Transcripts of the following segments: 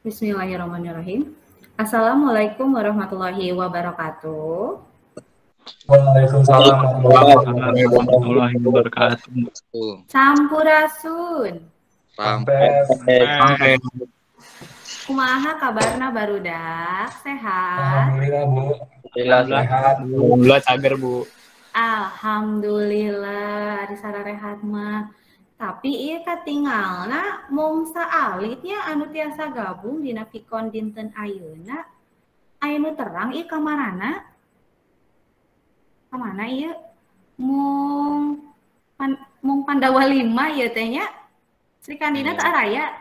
Bismillahirrahmanirrahim. Assalamualaikum warahmatullahi wabarakatuh. Waalaikumsalam warahmatullahi wabarakatuh. Sampurasun. Rampes. Kumaha kabarna barudak? Sehat? Alhamdulillah, Bu. Alhamdulillah sehat. Alhamdulillah cager, Bu. Alhamdulillah ari sararehat mah. Tapi ieu katingalna mung saalitnya anu tiasa gabung dina Vikon dinten ayeuna. Aya nu terang ieu kamarana? Kamana ieu? Mung mung Pandawa 5 ieu teh nya. Sri Kandina teu araya.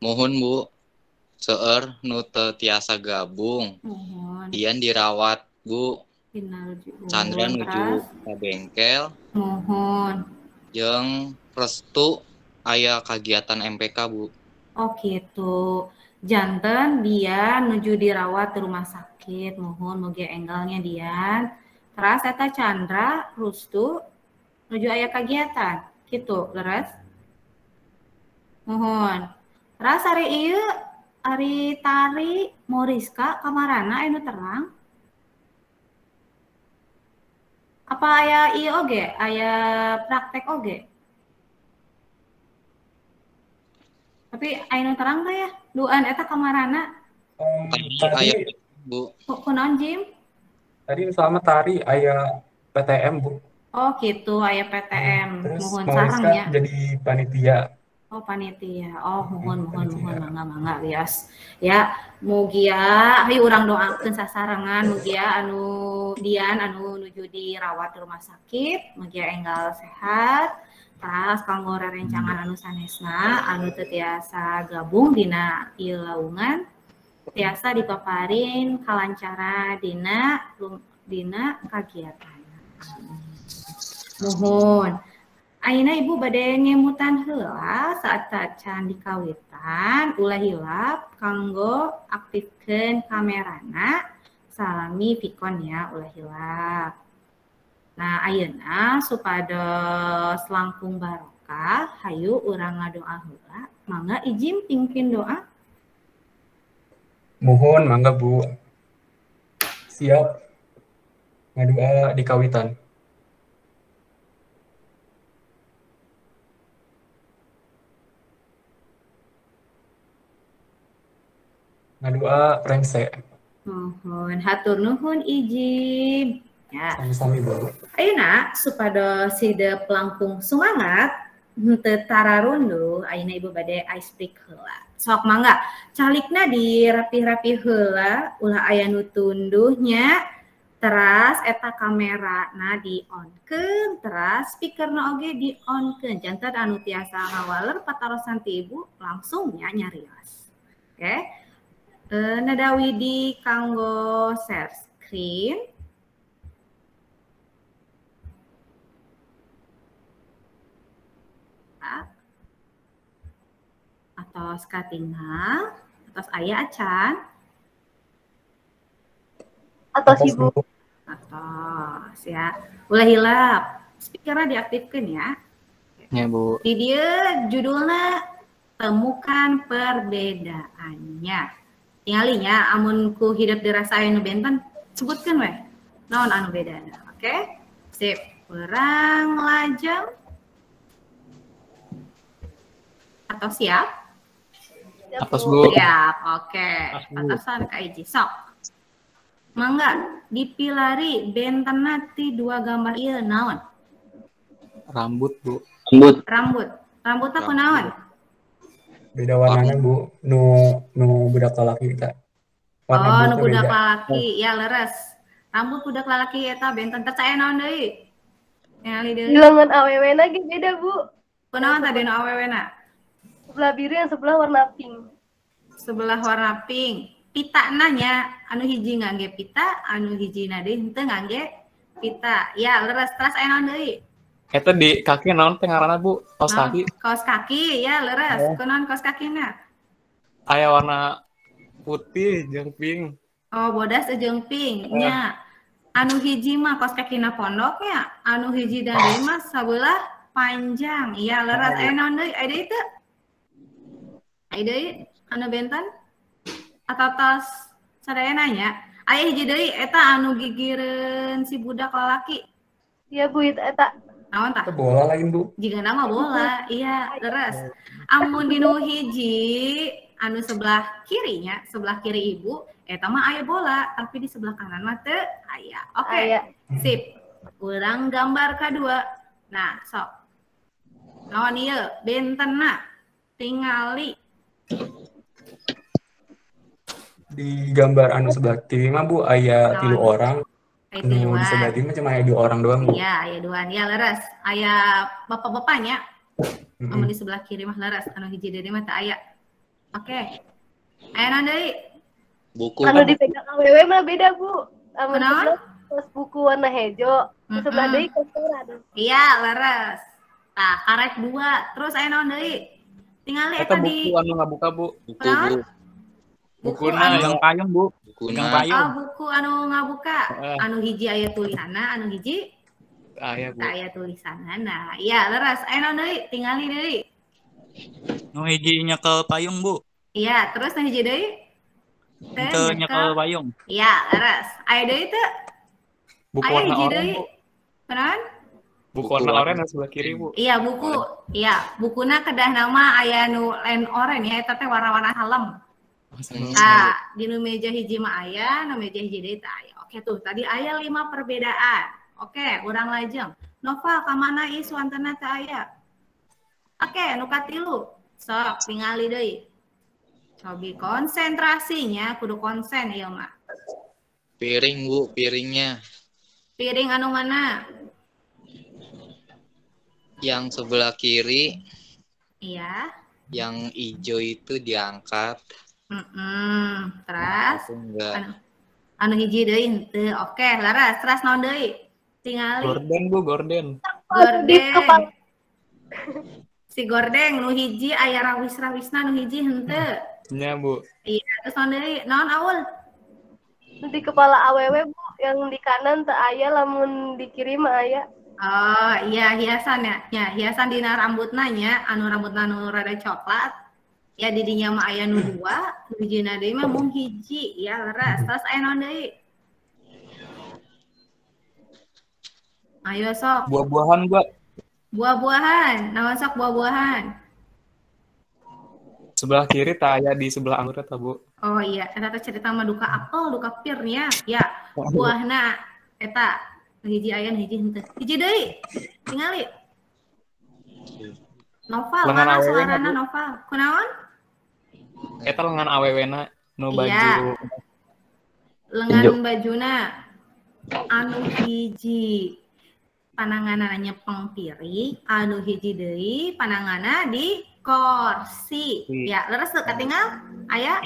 Mohon Bu, seueur nu teu tiasa gabung. Mohon. Dian dirawat, Bu. Chandra nuju ka bengkel. Mohon. Jeung Restu aya kagiatan MPK, Bu. Oh gitu. Janten dia nuju dirawat di rumah sakit. Mohon mugi enggalnya Dian. Teras eta Chandra Restu nuju aya kagiatan. Gitu, leres. Mohon. Teras ari ieu ari Tari Moriska kamarana anu terang. Apa aya ieu oge, aya praktek oge? Tapi aya nu terang teh ya, duaan eta kamarana? Tadi aya, Bu. Kunaon Jim? Tadi sama Tari aya PTM, Bu. Oh gitu, aya PTM. Terus mohon sareng ya. Jadi panitia. Oh panitia. Oh mohon mohon mohon mangga mangga wios. Ya, mugia hayu urang doakeun sasarengan mugia anu Dian anu nuju dirawat di rumah sakit, mugia enggal sehat. Teras kanggo rerencangan anu sanesna anu teu tiasa gabung dina ieu laungan, tiasa dipaparin kalancaran dina dina kagiatan. Mohon. Ayeuna ibu bade ngemutan heula saat tacan dikawitan ulah hilap kanggo aktifkeun kamerana salami Vikon ya ulah hilap. Nah ayeuna supados langkung barokah hayu urang ngadoa heula mangga izin pimpin doa. Mohon mangga Bu. Siap ngadoa dikawitan. Ngadua rengse. Nuhun, hatur nuhun ijib. Ya. Sami-sami Bu. Ayeuna supados hidep langkung sumangat henteu tararunduh, ayeuna ibu bade ice break heula. Sok mangga calikna dirapih-rapih heula, ulah aya nu tunduh nya. Teras eta kamerana di on-keun, teras speakerna oge di on-keun. Janten anu tiasa ngawaler patarosan ti ibu langsung nya nyarios. Oke. Nada Widi kanggo share screen. Atos katingal, atos aya acan. Atos Ibu. Atos ya. Ulah hilap. Speakernya diaktifkan ya. Ya, Bu. Di dia judulnya temukan perbedaannya. Tingalinya amun ku hidup dirasa anu benten sebutkeun weh naon anu bedana. Oke? Sip. Urang lajeng. Atau siap? Atos, Bu. Siap. Oke. Atasan ka hiji sok. Mangga dipilari bentenna ti dua gambar ieu naon? Rambut, Bu. Rambut. Rambut. Rambutna kunaon? Beda warnanya Bu, nu budak lalaki kita. Warna oh, nu budak lalaki, ya leres. Rambut budak lalaki eta benten teh aya naon deui? Ningali deui. Lengan awewe-na ge beda, Bu. Kunaon tadi nu awewe-na? Sebelah biru yang sebelah warna pink. Sebelah warna pink. Pitana nya, anu hiji ngangge pita, anu hiji na deui henteu ngangge pita. Ya, leres. Teras aya naon deui? Eta di kaki naon teh ngaranna Bu? Kaos kaki. Kaos kaki ya leres. Oh. Kunaon kaos kakina? Aya warna putih jeung pink. Oh, bodas jeung pink nya. Anu hiji mah kaos kakina pondok nya, anu hiji deui mah sabelah panjang. Iya leres. Aya naon deui? Aya deui teu? Aya deui anu benten? Atau tos sadaya nanya? Aya hiji deui eta anu gigireun si budak lalaki. Iya Bu, eta. Naon tah? Bola lain Bu. Jiga nama bola, iya, leres. Amun dinu hiji anu sebelah kirinya, sebelah kiri ibu, eta mah aya bola, tapi di sebelah kanan mah teu aya. Oke. Sip. Urang gambar kadua. Nah, sok. Naon ieu? Bentenna tingali. Di gambar anu sebelah kiri mah Bu aya 3 orang. Anu di sebelah kiri mah cuma aya 2 orang doang Bu. Iya, aya 2. Ya leres. Aya bapak-bapaknya. Amun di sebelah kiri mah leres, anu hiji deui mah teu aya. Oke. Aya naon deui? Buku. Anu dipegang awewe mah beda Bu. Amun sebelah tas buku warna hejo, sebelah deui kotoran. Iya, leres. Tah, karek 2. Terus aya naon deui? Tingali eta di buku anu ngabuka Bu. Buku Bu. Buku anu payung Bu. Buku payung. Oh, buku anu ngabuka. Anu hiji aya tulisanna, anu hiji aya Bu. Aya tulisanna. Iya, leres. Aya naon deui? Tingali deui. Nu hiji nyekel payung Bu. Iya, terus nu hiji deui? Teu nyekel payung. Iya, leres. Aya deui teu? Buku aya warna hiji oranye, deui. Bu. Kunaon? Buku warna oranye sebelah kiri Bu. Iya, buku. Iya, bukuna kedah nama aya nu lain oranye ya, eta teh warna-warna helm. Nah, di nu meja hiji mah aya, nu meja hiji deui teu aya. Oke tuh, tadi aya 5 perbedaan. Oke, urang lajeng. Noval ka mana ieu suantana teu aya? Oke, nu katilu. Sok tingali deui. Cobi konsentrasinya kudu konsen ieu mah. Piring Bu, piringnya. Piring anu mana? Yang sebelah kiri. Iya. Yang hijau itu diangkat. Terus anu hiji deui henteu. Oke, leres. Terus naon deui? Tingali. Gorden Bu, gorden. Gorden. Si gordeng nu hiji aya rawis-rawisna, nu hiji henteu. Nya Bu. Iya, terus naon deui? Naon Aul? Di kepala awewe Bu, yang di kanan teu aya, lamun di kiri mah aya. Oh, iya hiasan ya. Ya, hiasan dina rambutna nya, anu rambutna nu rada coklat. Ya didinya mah aya nu 2, nu hijina deui mah mung hiji, ya leres. Terus aya naon deui? Ayo sok. Buah-buahan, Bu. Buah-buahan, naon sok buah-buahan? Sebelah kiri tak aya di sebelah anggur eta, Bu. Oh iya, eta teh cerita mah duka apel, duka pir nya. Ya, buahna eta hiji aya hiji henteu. Hiji deui. Tingali. Noval, lengan mana suarana Noval? Kunaon? Eta lengan awewena nu baju. Iya. Lengan bajuna anu hiji pananganana nyepeng piring, anu hiji deui pananganana di kursi. Ya, leres teu katingal? Aya?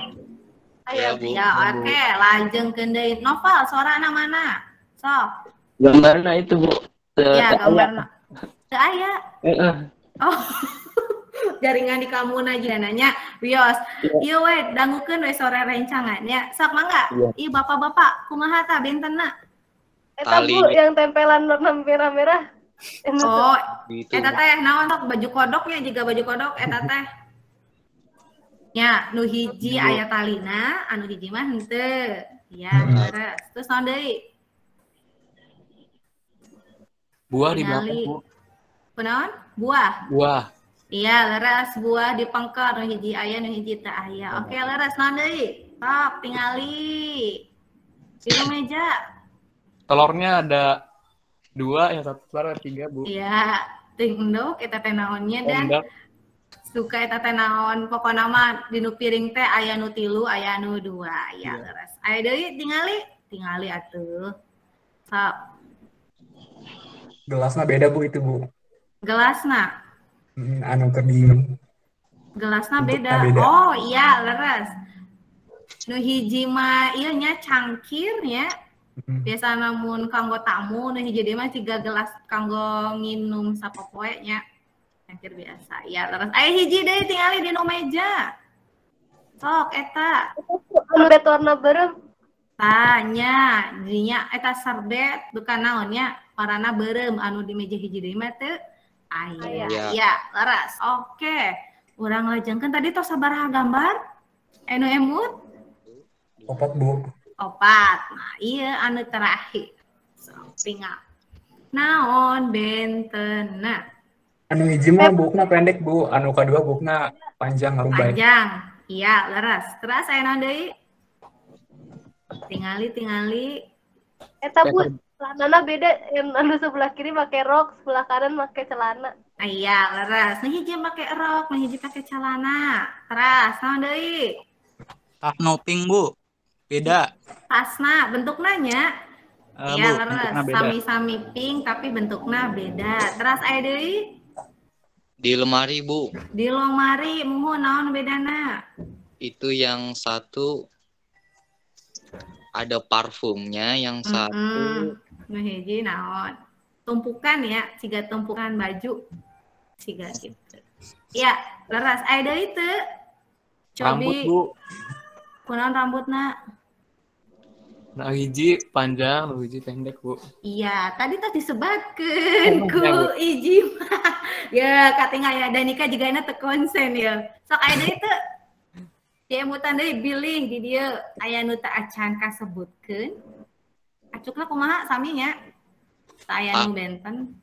Aya, Bu. Ya, oke, lajengkeun deui. Noval, suarana mana? Sok. Gambarna itu, Bu. Ya, gambarna. Teu aya. Heeh. Oh. Jaringan di kamu aja nanya, wios. Ieu we dangukeun we sore rencangan ya. Sok mangga. Ih bapak-bapak kumaha tah bentenna? Eta Bu yang tempelan warna merah-merah. Oh, eta teh naon sok baju kodoknya juga baju kodok eta teh. Nya, nu hiji aya talina, anu hiji mah henteu. Ya, leres. Terus naon deui? Buah di belakang, Bu. Kunaon? Buah. Buah. Iya, leres buah di pengker nu hiji aya nu hiji teu aya. Oke, leres naon deui? Sok tingali. Di meja. Telurnya ada 2, yang satu telur ada 3, Bu. Iya, ting endog eta teh naonnya dan suka eta teh naon pokona mah di nu piring teh aya nu 3, aya nu 2. Ya, leres. Aya deui tingali, tingali atuh. Sok. Gelasna beda Bu itu, Bu. Gelasna. Anu keur diinum. Gelasna beda. Oh iya, leres. Nu hiji mah ieu nya cangkir nya. Biasa namun kanggo tamu, nu hiji deui mah 3 gelas kanggo nginum sapopoe nya. Cangkir biasa. Ya, leres. Aya hiji deui tingali di nu meja. Sok eta. Anu bet warna beureum. Tah nya, dinya eta serbet duka naon nya, warna beureum anu di meja hiji deui mah teu aya. Ya, leres. Oke. Urang lajengkeun tadi tos sabaraha gambar? Anu emut? 4, Bu. 4. Nah, iya anu terakhir. So, tingal. Naon bentena? Anu hiji mah buukna pendek, Bu. Anu kadua buukna panjang ngarumbay. Panjang. Iya, leres. Terus aya naon deui? Tingali. Eta Bu, celanana beda, yang anu sebelah kiri make rok, sebelah kanan make celana. Ah, iya, leres. Nu hiji make rok, nu hiji make celana. Terus naon deui? Tas noping, Bu. Beda. Tasna bentukna nya. Iya, leres. Sami-sami pink tapi bentukna beda. Terus aya deui? Di lemari, Bu. Di lemari, muhun naon bedana? Itu yang satu ada parfumnya, yang satu nu hiji naon? Tumpukan ya, siga tumpukan baju. Siga gitu. Ya, leres. Aya deui teu? Cobi. Rambut, Bu. Kunaon rambutna? Nah, hiji panjang, nu hiji pendek, Bu. Iya, tadi teh disebatkeun ku hiji mah. Ya, katingal ya Danika jigana teu konsen ya. Sok aya deui teu? Diemutan deui bilih di dieu aya nu teu acan kasebutkeun. Acukna kumaha sami nya? Teu aya nu benten.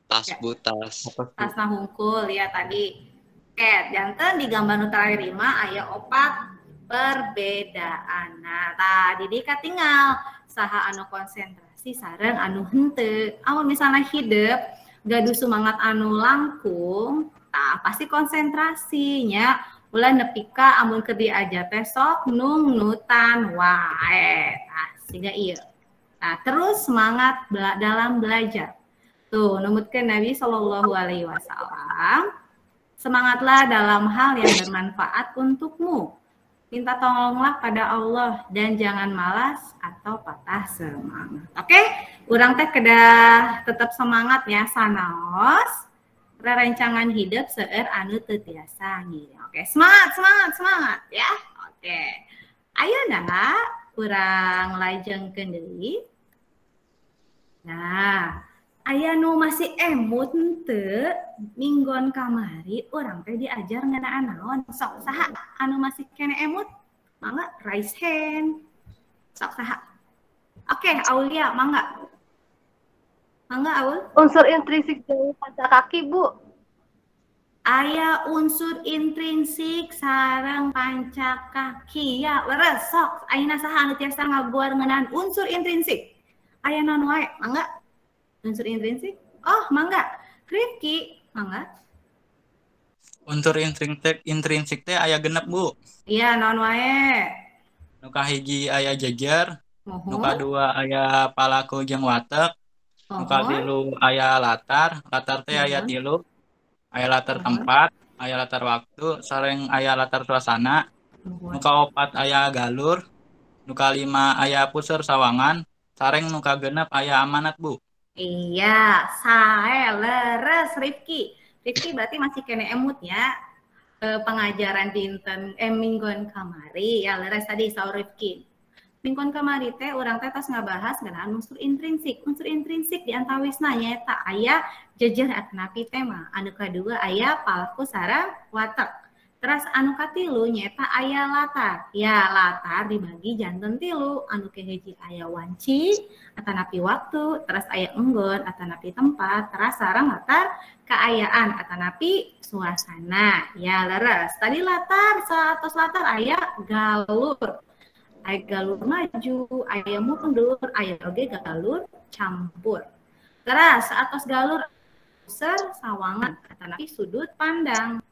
Tas, Bu, tas. Tasna hungkul ya tadi. Oke, janten di gambar nu terakhir 5 aya 4 perbedaan. Nah, tadi di katingal saha anu konsentrasi sareng anu henteu. Amun misalnya hidup gaduh semangat anu langkung, tah pasti konsentrasinya ulah nepi ka amun keur diajar teh sok nungnutan wae. Tah, sehingga ieu. Nah, terus semangat dalam belajar. Tuh, numutkeun Nabi Shallallahu alaihi wasallam, semangatlah dalam hal yang bermanfaat untukmu. Minta tolonglah pada Allah dan jangan malas atau patah semangat. Oke, urang teh kedah tetap semangat ya sanaos. Rerencangan hidup seueur anu teu tiasa ngiring. Oke, semangat, semangat, semangat ya. Oke. Ayeuna urang lajengkeun deui. Nah, aya nu masih emut henteu minggon kamari urang teh diajar ngeunaan naon? Sok saha anu masih kene emut? Mangga raise hand. Sok saha? Oke, Aulia, mangga. Mangga Aul. Unsur intrinsik dari panca kaki, Bu. Aya unsur intrinsik sareng panca kaki ya, leres sok. Ayeuna saha anu tiasa ngaguar ngeunaan unsur intrinsik? Aya naon wae? Mangga. Unsur intrinsik? Oh, mangga. Rifki, mangga. Unsur intrinsik teh aya genep, Bu. Iya, naon wae? Nu kahiji aya jejer, nu kadua aya palaku jeung watek, nu katilu aya latar, latar teh aya tilu, aya latar tempat, aya latar waktu, sareng aya latar suasana. Nu kaopat aya galur, nu kalima aya puseur sawangan, sareng nu kagenep aya amanat, Bu. Iya, sae leres Rifki. Rifki berarti masih kene emut ya pengajaran dinten minggon kamari ya leres tadi saur Rifki. Minggon kamari teh urang teh tos ngabahas ngeunaan unsur intrinsik. Unsur intrinsik di antawisna nyaeta aya jejer atanapi tema. Anu kadua aya palaku sareng watek. Terus anu katilu nyaeta aya latar. Ya, latar dibagi janten tilu. Anu kahiji aya wanci atanapi waktu, terus aya enggon atanapi tempat, terus sareng latar kaayaan atanapi suasana. Ya, leres. Tadi latar saatos latar aya galur. Aya galur maju, aya mundur, aya oge galur campur. Terus saatos galur ser sawangan atanapi sudut pandang.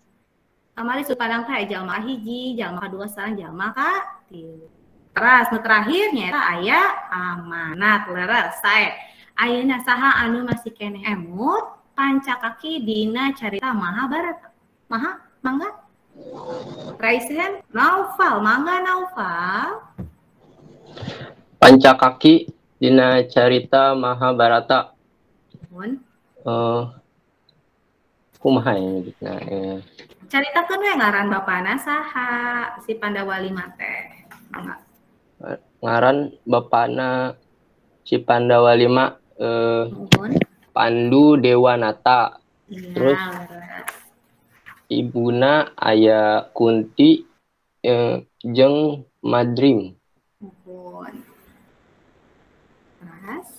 Kamari sudut pandang teh jalma hiji, jalma kadua sareng jalma katilu. Terus nu terakhir nyaeta aya amanat leres sae. Ayeuna saha anu masih keneh emut panca kaki dina carita Mahabharata. Maha, mangga? Raise hand, Naufal, mangga Naufal. Panca kaki dina carita Mahabharata. Mun. Kumaha ya nah, ya. Caritakeun we ngaran bapana saha si Pandawa lima teh. Mangga. Ngaran bapana si Pandawa lima Pandu Dewanata. Ya, terus Ibuna aya Kunti jeung Madrim. Muhun. Terus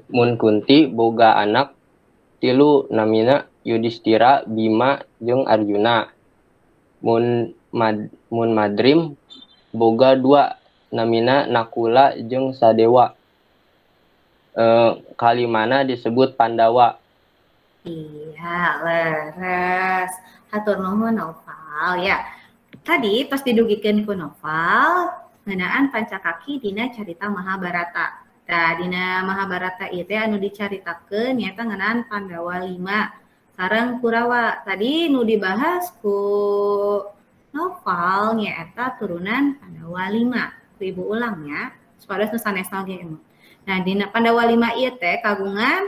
mun Kunti boga anak tilu namina Yudhistira, Bima jeung Arjuna. Mun Madrim boga dua namina Nakula jeung Sadewa. Kalimana disebut Pandawa. Iya, leres. Hatur nuhun Noval ya. Tadi tos didugikeun ku Noval ngeunaan pancakaki dina carita Mahabharata. Tah dina Mahabharata ieu teh anu dicaritakeun nyaeta ngeunaan Pandawa 5 sareng Kurawa. Tadi nu dibahas ku Noval nyaeta turunan Pandawa 5. Ku ibu ulang ya, supados nu sanesna oge emut. Nah, dina Pandawa 5 ieu teh kagungan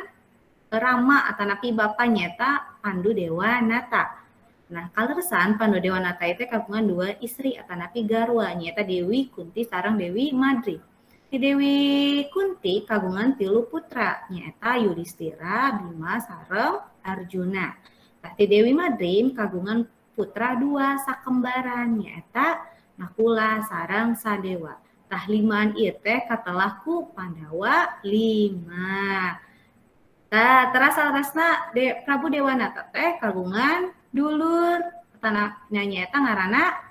Rama atanapi bapa nyaeta Pandu Dewanata. Nah, kaleresan Pandu Dewanata ieu teh kagungan dua istri atanapi garwa nyaeta Dewi Kunti sareng Dewi Madri. Di Dewi Kunti kagungan tilu putra nyaeta Yudhistira, Bima sareng Arjuna. Tah ti Dewi Madrim kagungan putra dua sakembaran nyaeta Nakula sareng Sadewa. Tah limaan ieu teh katelah ku Pandawa 5. Tah teras alasna Prabu Dewanata teh kagungan dulur tanah nyaeta ngaranna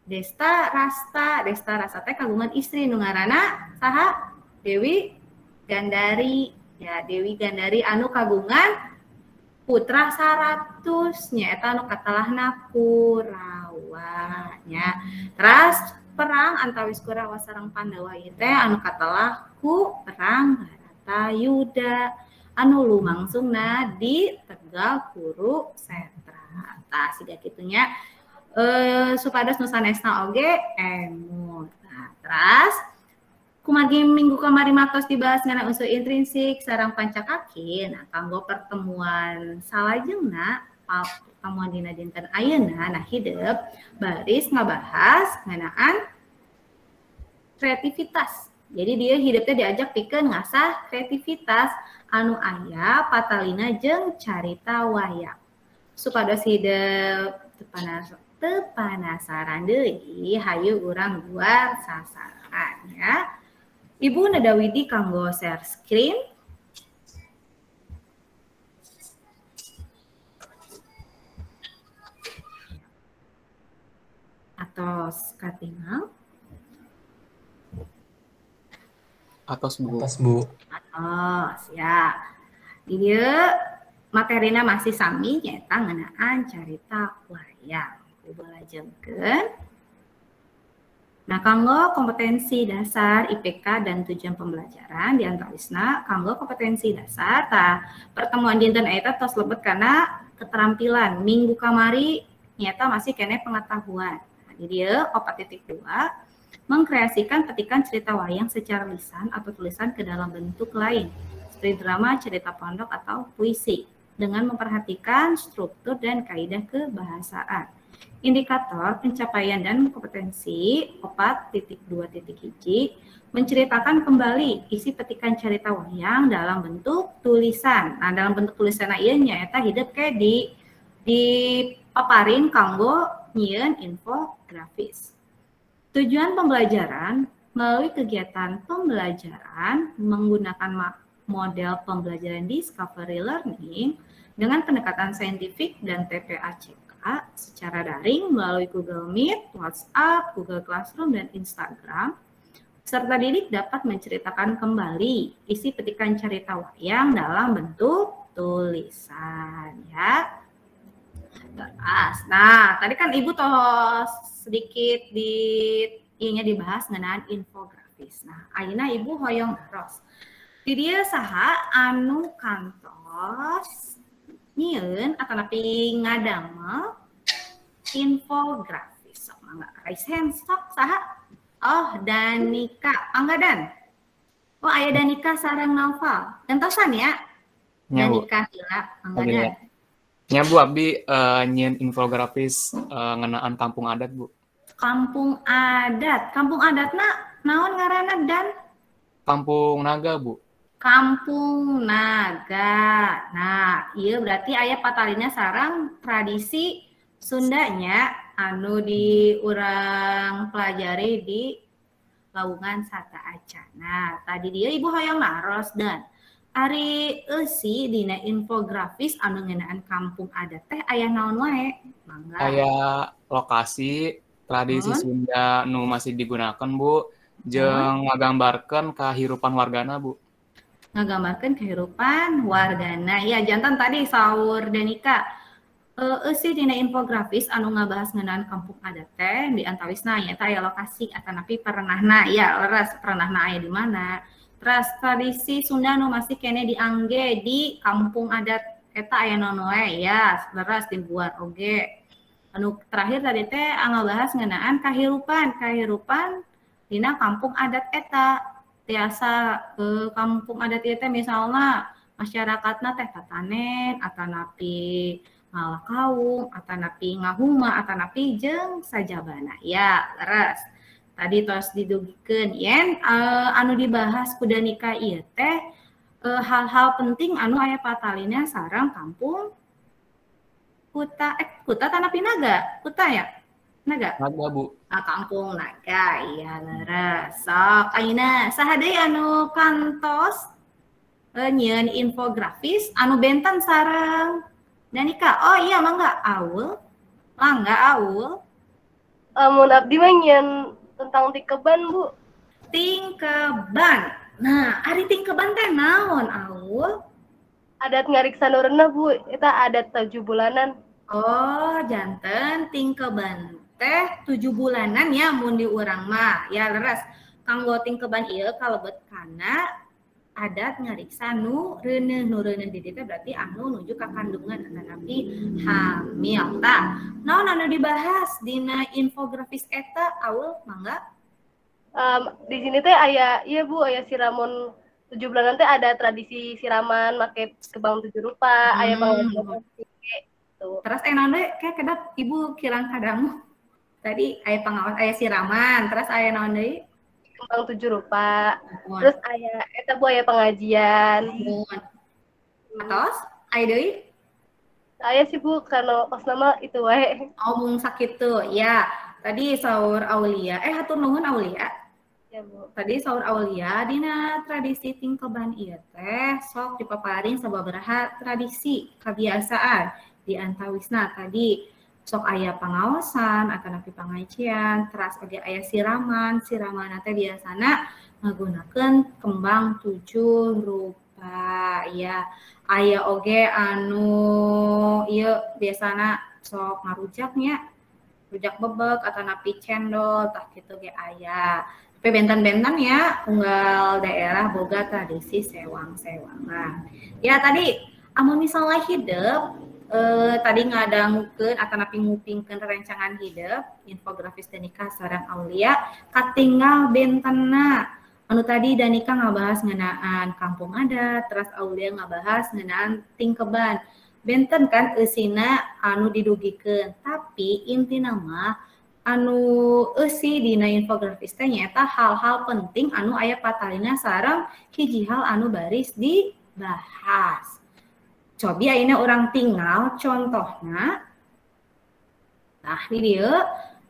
Desta Rasta. Desta Rasta teh kagungan istri nu ngaranna saha? Dewi Gandari. Ya, Dewi Gandari anu kagungan putra 100 nyaeta anu katelahna Kurawa nya. Teras perang antawis Kurawa sareng Pandawa ieu teh anu katelah ku perang Bharatayuda anu lumangsungna di Tegal Kurusetra. Tah siga kitu nya. Supados nu sanesna oge emut. Nah, teras kumargi minggu kamari matos dibahas ngeunaan unsur intrinsik sareng pancakaki. Nah, kanggo pertemuan salajengna pertemuan dina dinten ayeuna nah hidep baris ngabahas ngeunaan kreativitas. Jadi dia hidupnya diajak pikeun ngasah kreativitas anu aya patalina jeung carita wayang. Supados hidep teu panasaran deui hayu urang buat sasaran ya. Ibu Nadawidi kanggo share screen. Atos katingal. Atos Bu. Atos Bu. Atos ya. Di dieu materina masih sami nyaeta ngeunaan carita wayang. Ibu lajengkeun. Nah, kanggo kompetensi dasar IPK dan tujuan pembelajaran di antawisna kanggo kompetensi dasar tah pertemuan dinten eta tos lebet kana keterampilan. Minggu kamari nyaeta masih keneh pengetahuan. Nah, di dieu 4.2 mengkreasikan petikan cerita wayang secara lisan atau tulisan ke dalam bentuk lain seperti drama, cerita pondok atau puisi dengan memperhatikan struktur dan kaidah kebahasaan. Indikator pencapaian dan kompetensi 4.2.1 menceritakan kembali isi petikan cerita wayang dalam bentuk tulisan. Nah, dalam bentuk tulisan ieu nyaeta hidep ke dipaparin kanggo nyieun infografis. Tujuan pembelajaran melalui kegiatan pembelajaran menggunakan model pembelajaran discovery learning dengan pendekatan saintifik dan TPACK secara daring melalui Google Meet, WhatsApp, Google Classroom, dan Instagram. Peserta didik dapat menceritakan kembali isi petikan cerita wayang dalam bentuk tulisan ya. Terus, nah tadi kan ibu tos sedikit di ieu dibahas ngeunaan infografis. Nah, ayeuna ibu hoyong naros. Di dieu saha anu kantos nyieun atanapi ngadamel infografis. Sok mangga raise hand sok saha? Oh, Danika. Mangga Dan. Oh, aya Danika sareng Naufal. Gentosan ya. Danika heula, mangga Dan. Nya Bu, abdi nyieun infografis ngeunaan kampung adat, Bu. Kampung adat. Kampung adatna naon ngaranna Dan? Kampung Naga, Bu. Kampung Naga. Nah, iya berarti aya patalina sareng tradisi Sundanya anu di urang pelajari di lawungan Sateuacanna. Tadi dia ibu hoyong naros dan ari eusi dina infografis anu ngeunaan kampung adat teh aya naon wae? Mangga. Aya lokasi tradisi Sunda nu masih digunakan, Bu, jeung ngagambarkeun kahirupan wargana, Bu. Ngagambarkeun kehidupan wargana. Ya, jantan tadi saur Danika. Eusi dina infografis anu ngabahas ngeunaan kampung adat teh di antawisna nyaeta aya lokasi atanapi perenahna. Ya, leres perenahna aya di mana. Terus tradisi Sunda nu masih kene diangge di kampung adat eta aya naon wae ya, leres dibuat oge. Anu terakhir tadi teh ngabahas ngeunaan kahirupan, kahirupan dina kampung adat eta. Tiasa ke kampung adat ieu teh misalna masyarakatna teh tatanen atanapi ngalakaung atanapi ngahuma atanapi jeung sajabana. Ya, leres. Tadi tos didugikeun yen anu dibahas ku Danika ieu teh hal-hal penting anu aya patalina sareng kampung Kuta Kuta tanapi Naga? Kuta ya? Naga? Naga, Bu. Ah, kampung Naga, iya leres. Sok ayeuna saha deui anu kantos nyieun infografis anu benten sareng Danika. Oh iya mangga Aul. Mangga Aul. Mun abdi mah nyieun tentang tingkeban, Bu. Tingkeban. Nah, ari tingkeban teh naon, Aul? Adat ngariksa nu reuneuh, Bu. Eta adat 7 bulanan. Oh, janten tingkeban teh 7 bulanan ya mun di urang mah. Ya leres. Kanggo tingkeban ieu kalebet kana adat ngariksa nu reuneuh, nu reuneuh di dieu teh berarti anu nuju ka kandungan atanapi hamil. Tah, naon anu dibahas dina infografis eta Aul mangga? Di sini teh aya ieu Bu, aya siraman 7 bulanan teh ada tradisi siraman make kembang 7 rupa, aya pengajian gitu. Terus naon deui kayak kedap ibu kirang kadangu. Tadi aya pengawas aya siraman, terus aya naon deui? Kembang 7 rupa. Terus aya eta Bu aya pengajian. Atos aya deui? Aya sih Bu, karena pas nama itu wae. Oh, mung sakitu. Ya, tadi saur Aulia. Hatur nuhun Aulia. Ya, Bu. Tadi saur Aulia dina tradisi tingkeban ieu teh sok dipaparin sababaraha tradisi kebiasaan di antawisna tadi sok aya pengawasan atanapi pangajian, teras oge aya siraman, siraman teh biasana ngagunakeun kembang 7 rupa ya. Aya oge anu ieu biasana sok ngarujaknya, rujak bebek atanapi cendol tah kitu ge aya. Tapi benten-benten ya unggal daerah boga tradisi sewang-sewangan. Ya tadi amun misalnya hidep tadi ngadangukeun atanapi ngupingkeun rerencangan hidep infografis Danika sareng Aulia katinggal bentenna. Anu tadi Danika ngabahas ngeunaan kampung adat, terus Aulia ngabahas ngeunaan tingkeban. Benten kan eusina anu didugikeun, tapi intina mah anu eusi dina infografis teh nyaeta hal-hal penting anu aya patalina sareng hiji hal anu baris dibahas. Cobi ayeuna urang tinggal contohna. Nah, di dieu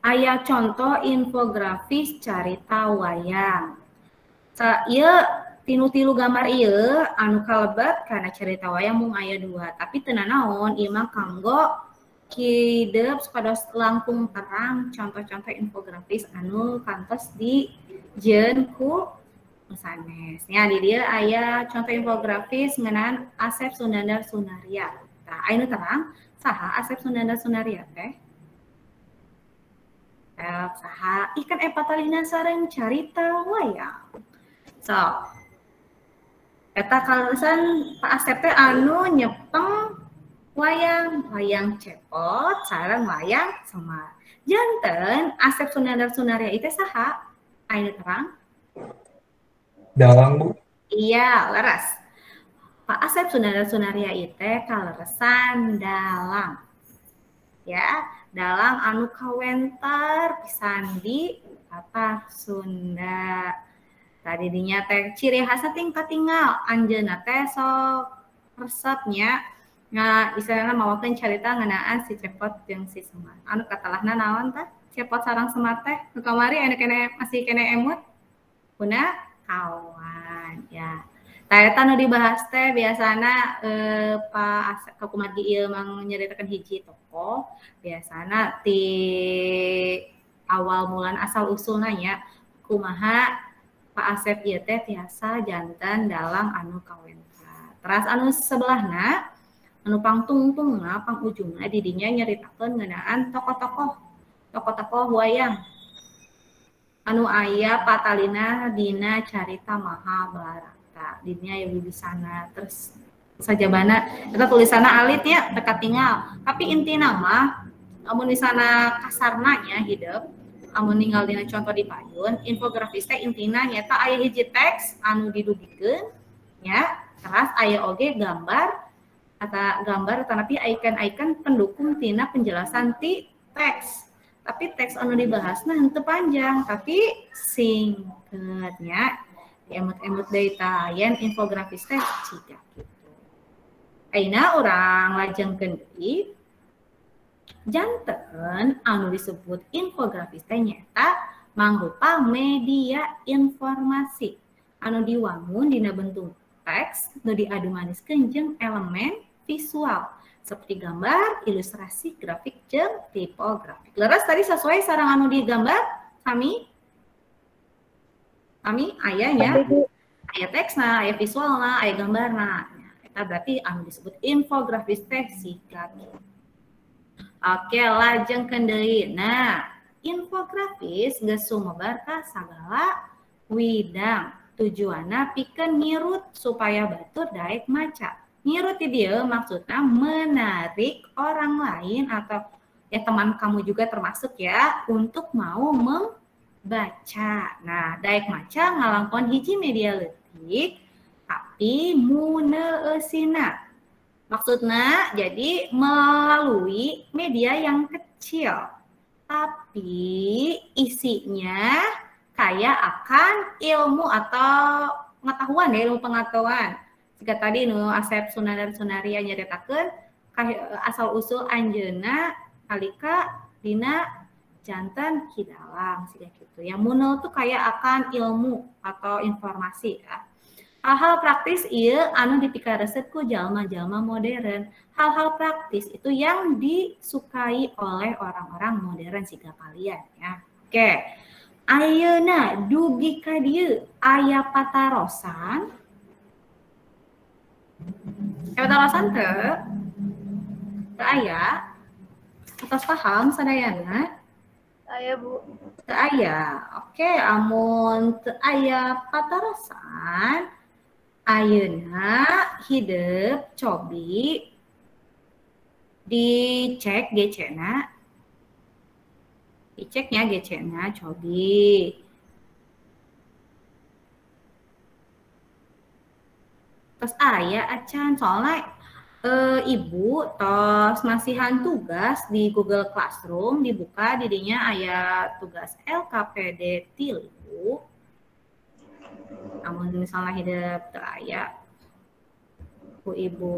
aya contoh infografis carita wayang. Ieu tinu tilu gambar ieu anu kalebet kana carita wayang mung aya 2, tapi teu nanaon ieu mah kanggo hidep supados langkung terang contoh-contoh infografis anu kantos di jieun ku sanes. Ya, di dieu aya contoh infografis ngeunaan Asep Sunandar Sunarya. Tah, aya nu terang saha Asep Sunandar Sunarya teh? Saha ikan epatalina sareng carita wayang. So, eta kaleresan Pak Asep teh anu nyepeng wayang, wayang cepot sareng wayang Semar. Janten Asep Sunandar Sunarya itu saha? Aya terang? Dalang, Bu. Iya, leres. Pak Asep Sunandar Sunarya itu kaleresan dalang. Ya, dalang anu kawentar pisan di Tatar Sunda. Tadi dinya teh ciri khasna ting katinggal anjeunna teh sok resepnya nah istilahna mawakeun carita ngeunaan si Cepot jeung si Semar. Anu katalahna naon tah? Cepot sareng Semar teh nu kamari anu kene masih kene emut kuna kawan ya. Tah eta nu dibahas teh biasana Pak Asep kumargi ieu mang nyaritakeun hiji tokoh biasana ti awal mulan asal usulna nya kumaha Pak Asep ieu teh tiasa janten dalang anu kawentar. Teras anu sebelahna anu pangtungtungna pangujungna didinya nyaritakeun ngeunaan tokoh-tokoh wayang anu aya patalina dina carita Mahabharata. Didinya aya wibisana terus sajabana eta tulisanna alit nya teu katingal. Tapi intina mah amun misalna kasarna nya hidep amun ninggal dina contoh di payun infografis teh intina nyata aya hiji teks anu didugikeun nya teras aya oge gambar atau gambar tetapi icon-icon pendukung tina penjelasan ti teks tapi teks anu dibahasna henteu panjang tapi singkat nya diemut-emut deui tah yen infografis teh ciga kitu. Ayeuna urang lajengkeun deui. Janten anu disebut infografis teh nyaeta mangrupa media informasi anu diwangun dina bentuk teks nu diadumaniskeun jeung elemen visual seperti gambar, ilustrasi, grafik jeung tipografik. Leres tadi sesuai sareng anu digambar sami? Sami aya nya. Aya teksna, aya visualna, aya gambarna. Eta berarti anu disebut infografis teh siga kitu. Oke, lajengkeun deui. Nah, infografis geus sumebar ka sagala widang. Tujuanna pikeun ngirut supaya batur daek maca. Ngirut di dieu maksudna menarik orang lain atau ya teman kamu juga termasuk ya untuk mau membaca. Nah, daek maca ngalangkon hiji media leutik tapi muneusina. Maksudnya jadi melalui media yang kecil, tapi isinya kaya akan ilmu atau pengetahuan ya, ilmu pengetahuan. Jika tadi nu Asep Sunandar Sunaria nyaritakeun asal usul anjeunna nalika dina janten Ki Dalang siga kitu. Yang munul tuh kaya akan ilmu atau informasi ya. Hal-hal praktis ieu anu dipikaresep ku jalma-jalma modern. Hal-hal praktis itu yang disukai oleh orang-orang modern siga kalian ya. Oke. Ayeuna dugi ka dieu aya patarosan. Aya patarosan teu? Teu aya? Atos paham sadayana? Aya, Bu. Teu aya. Oke, amun teu aya patarosan ayeuna hidep cobi dicek GC-na. Diceknya GC-na cobi. Terus aya acan soalnya ibu tos masihan tugas di Google Classroom dibuka didinya aya tugas LKPD 3. Namun misalnya hidup teu aya ku ibu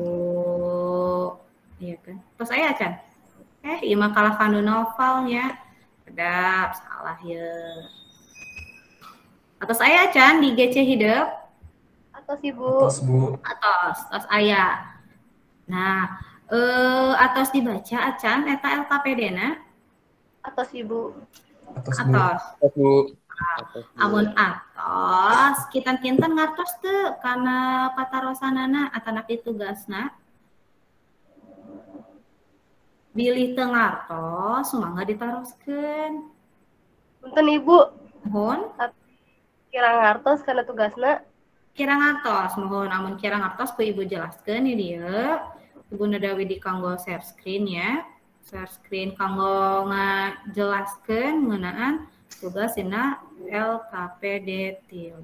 iya kan tos aya acan ieu mah kalah kanu novelnya kedap salah ye atos aya acan di GC hidup atos ibu atos bu atos tos aya. Nah atos dibaca acan eta LKPD na atos ibu atos bu atos Bu. Amun atos kinten-kinten ngartos teu kana patarosanana atanapi tugasna bilih teu ngartos sumangga ditaroskeun. Punten Ibu. Mohon. Kira ngartos kana tugasna? Kira ngartos, mohon amun kira ngartos ku Ibu jelaskeun di dieu. Ibu nadawi di kanggo share screen ya. Share screen kanggo ngajelaskeun ngeunaan tugas dina LKPD 3.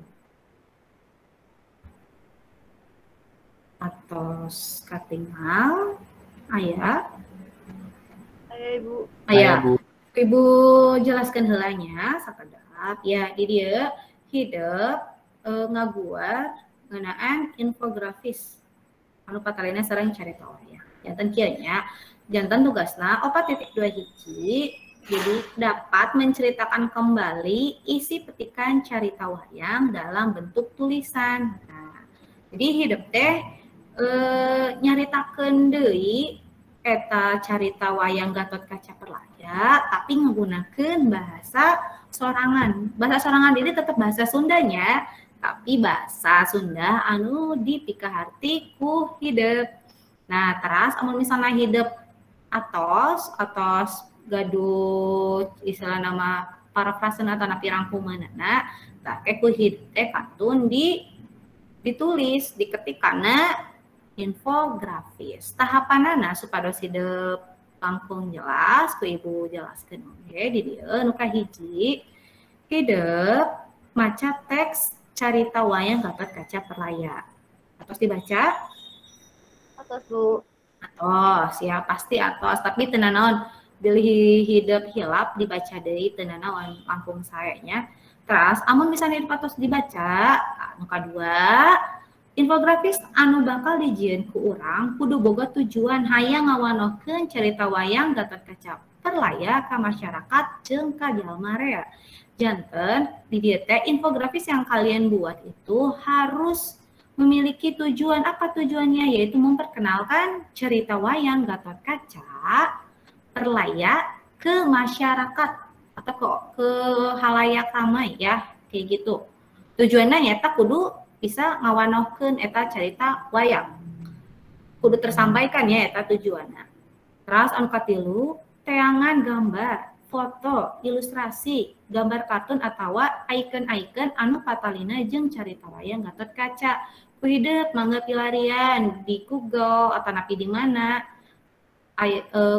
Atos katingal aya. Aya Ibu. Aya. Bu. Ibu jelaskan heula nya sakedap ya di dieu hidep ngaguar ngeunaan infografis anu patalina sareng carita wayang. Janten kieu nya, janten tugasna 4.2 hiji, jadi dapat menceritakan kembali isi petikan carita wayang dalam bentuk tulisan. Nah, jadi hidup teh nyaritakeun deui eta carita wayang Gatot Kaca Perlaya, tapi menggunakan bahasa sorangan. Bahasa sorangan ini tetap bahasa Sundanya, tapi bahasa Sunda anu dipikaharti ku hidep. Nah, teras amun misalnya hidep atos atos gaduh istilah nama parafrase atau napi rangkumanana, tah ku hidep teh kantun ditulis, diketik karena infografis. Tahapanana supados hidep langkung jelas ku ibu jelaskeun oge di dieu nu kahiji hidep maca teks carita wayang Gatot Kaca Perlaya. Atos dibaca? Atos, Bu. Atos, ya pasti atos, tapi teu nanaon bilih hidep hilap dibaca deui teu nanaon langkung sae nya. Teras amun misalnya hidep atos dibaca, anu kadua infografis anu bakal dijieun ku urang kudu boga tujuan hayang ngawanohkeun carita wayang Gatot Kaca Perlaya ka masyarakat jeung ka jalma rea. Janten di dieu teh infografis yang kalian buat itu harus memiliki tujuan. Apa tujuannya? Yaitu memperkenalkan cerita wayang Gatot Kaca Perlaya ke masyarakat atau ke halayak ramai ya, kayak gitu. Tujuannya nyata kudu bisa ngawanohkeun eta carita wayang. Kudu tersampaikan ya eta tujuanna. Terus anu katilu, teangan gambar, foto, ilustrasi, gambar kartun atawa icon-icon anu patalina jeung carita wayang Gatot Kaca. Ku hidep mangga pilarian di Google atau napi di mana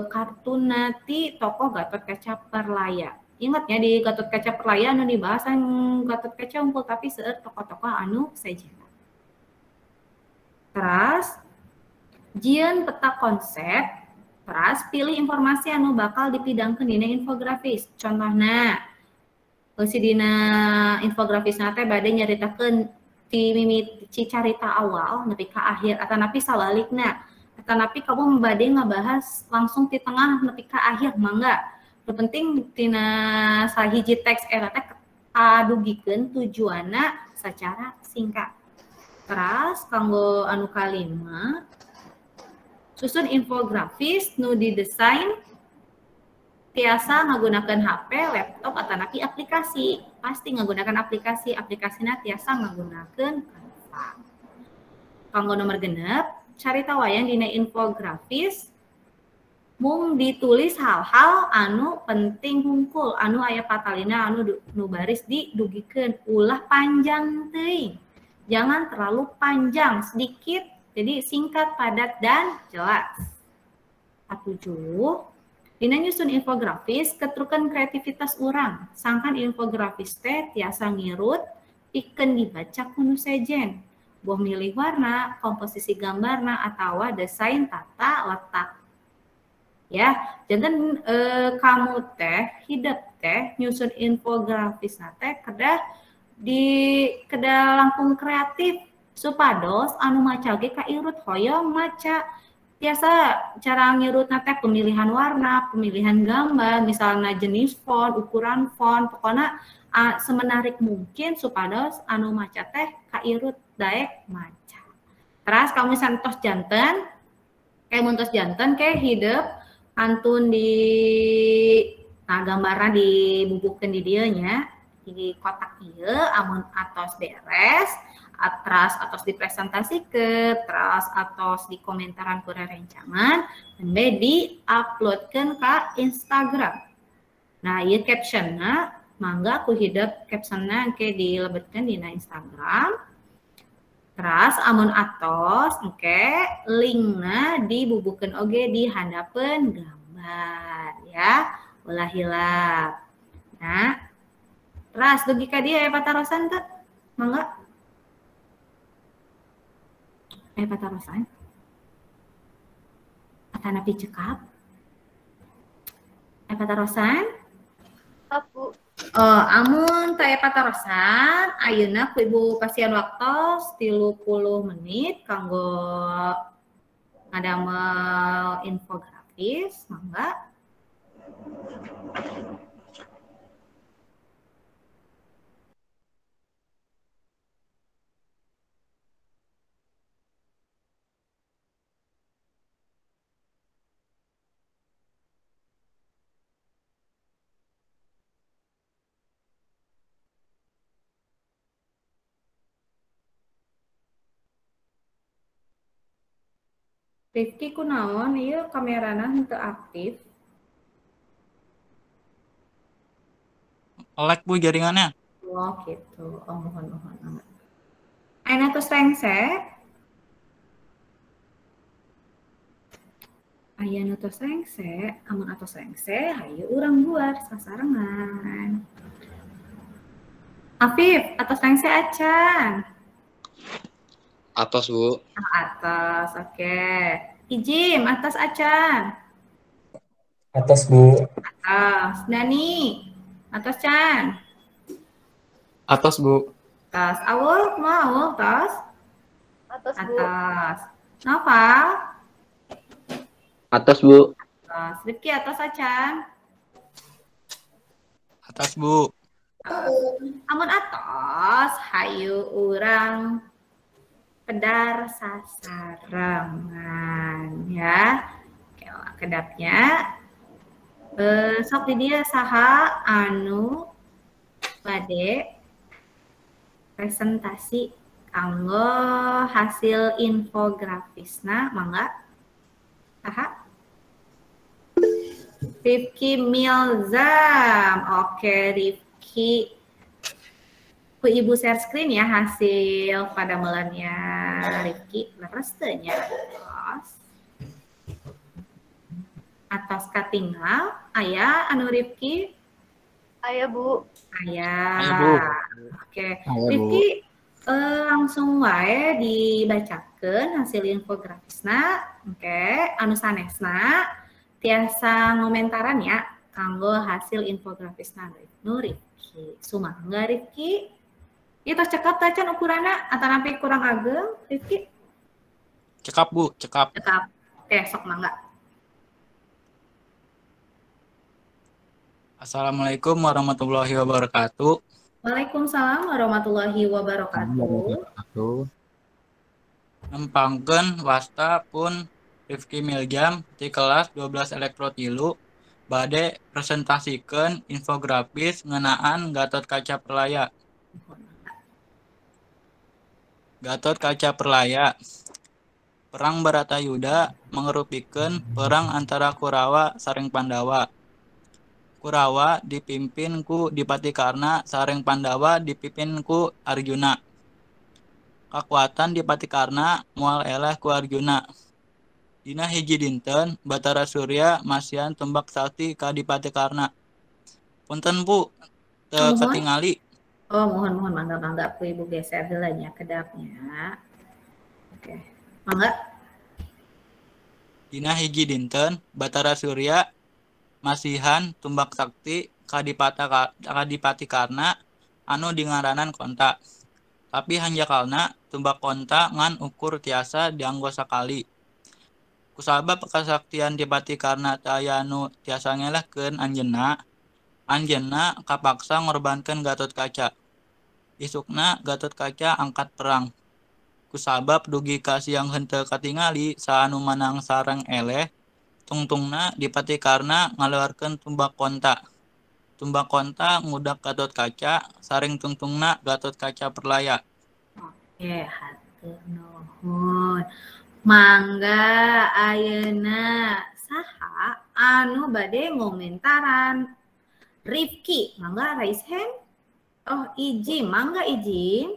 kartun ti tokoh Gatot Kaca Perlaya. Ingat ya di Gatot Kaca Perlaya anu dibahas Gatot Kaca unggul tapi seueur tokoh-tokoh anu sejenna. Terus jieun peta konsep, terus pilih informasi anu bakal dipidangkeun dina infografis. Contohna si dina infografisna teh bade nyaritakeun ti mimiti carita awal nepi ka akhir atau napi sabalikna. Atau napi kamu bade ngabahas langsung ti tengah nepi ka akhir mangga. Nu penting tina sahiji teks eta teh kadugikeun tujuanna secara singkat. Terus kanggo anu kalima, susun infografis nu didesain tiasa ngagunakeun HP, laptop atau napi aplikasi. Pasti ngagunakeun aplikasi, aplikasina tiasa ngagunakeun Canva. Kanggo nomor genep, carita wayang dina infografis mung ditulis hal-hal anu penting hungkul, anu aya patalina anu nu baris didugikeun, ulah panjang teuing. Jangan terlalu panjang, sedikit, jadi singkat, padat, dan jelas. 7, dina nyusun infografis ketrukeun kreativitas urang. Sangkan infografis teh tiasa ngirut pikeun dibaca ku nu sejen. Boh milih warna, komposisi gambarna atawa desain tata letak. Ya, janten kamu teh hidep teh nyusun infografis teh kedah di kedah langkung kreatif supados anu maca ge kairut hoyong maca. Biasa cara ngirutna teh pemilihan warna, pemilihan gambar, misalnya jenis font, ukuran font, pokoknya semenarik mungkin supados anu maca teh kairut daek maca. Terus kamu misalnya tos janten, kayak mun tos janten kayak hidep kantun di nah gambarna dibubuhkeun di dieu nya di kotak ieu amun atos beres, atras atos dipresentasikeun, teras atos dikomentaran ku rerencangan, nembe di-uploadkeun ka Instagram. Nah, ieu captionna mangga ku hidep captionna engke dilebetkeun dina Instagram. Teras amun atos engke linkna dibubuhkeun oge di handapeun gambar ya, ulah hilap. Nah, teras dugi ka dieu aya patarosan teu? Mangga. Aya patarosan? Atanapi cekap? Aya patarosan? Cekap, Bu. Oh, amun teu aya patarosan, ayeuna ku ibu pasian waktos 30 menit kanggo ngadamel infografis, mangga. Rifki kunaon ieu kamerana henteu aktif? Lag Bu jaringannya. Oh gitu. Oh mohon mohon. Ayeuna tos rengse. Aya nu tos rengse, amun atos rengse hayu urang buar sasarengan. Afif, atos rengse acan? Atos, Bu. Atos, oke. Okay. Ijim, atos acan. Atos, Bu. Atos. Dani, atos can. Atos, Bu. Atos. Awul, mau atos? Atos, Bu. Atos. Noval? Atos, Bu. Atos. Rifki, atos acan. Atos, Bu. Atos. Amun atos, hayu urang pedar sasarengan ya. Oke, kedapnya sok di dia saha anu bade presentasi kanggo hasil infografisna mangga saha? Rifki Milzam. Oke, Rifki. Ku ibu share screen ya hasil pada melannya Rifki leres teu nya. Atos katinggal aya anu Rifki? Aya, Bu. Aya. Aya, Bu. Oke. Aya, Bu. Rifki langsung wae dibacakeun hasil infografisna. Oke, anu sanesna tiasa ngomentaran ya kanggo hasil infografisna nu Rifki. Sumangga Rifki. Ieu tos cekap teh can ukuranna atanapi kurang ageng Rifki? Cekap, Bu, cekap. Cekap. Oke, sok mangga. Assalamualaikum warahmatullahi wabarakatuh. Waalaikumsalam warahmatullahi wabarakatuh. Nempangkeun wasta pun Rifki Miljam di kelas 12 Elektro 3 bade presentasikeun infografis ngeunaan Gatot Kaca Perlaya. Gatot Kaca Perlaya. Perang Baratayuda mangrupikeun perang antara Kurawa sareng Pandawa. Kurawa dipimpin ku Dipati Karna sareng Pandawa dipimpin ku Arjuna. Kakuatan Dipati Karna moal eleh ku Arjuna. Dina hiji dinten Batara Surya masihan tombak sakti ka Dipati Karna. Punten Bu, teu katingali. Oh, mohon mohon mangga mangga ku ibu geser heula nya kedapnya. Oke. Mangga. Dina hiji dinten Batara Surya masihan tumbak sakti ka Dipati Karna anu dingaranan Konta. Tapi hanjakalna tumbak Konta ngan ukur tiasa dianggo sakali. Kusabab kasaktian Dipati Karna teu aya anu tiasa ngelehkeun anjeunna, anjeunna kapaksa ngorbankeun Gatot Kaca. Isukna Gatot Kaca angkat perang. Kusabab dugi ka siang henteu katingali saha anu manang sareng eleh, tungtungna Dipati Karna ngaluarkeun tumbak Konta. Tumbak Konta ngudak Gatot Kaca sareng tungtungna Gatot Kaca Perlaya. Oke, hatur nuhun. Mangga ayeuna saha anu bade ngomentaran Rifki, mangga raise hand. Oh, Ijim, mangga Ijim.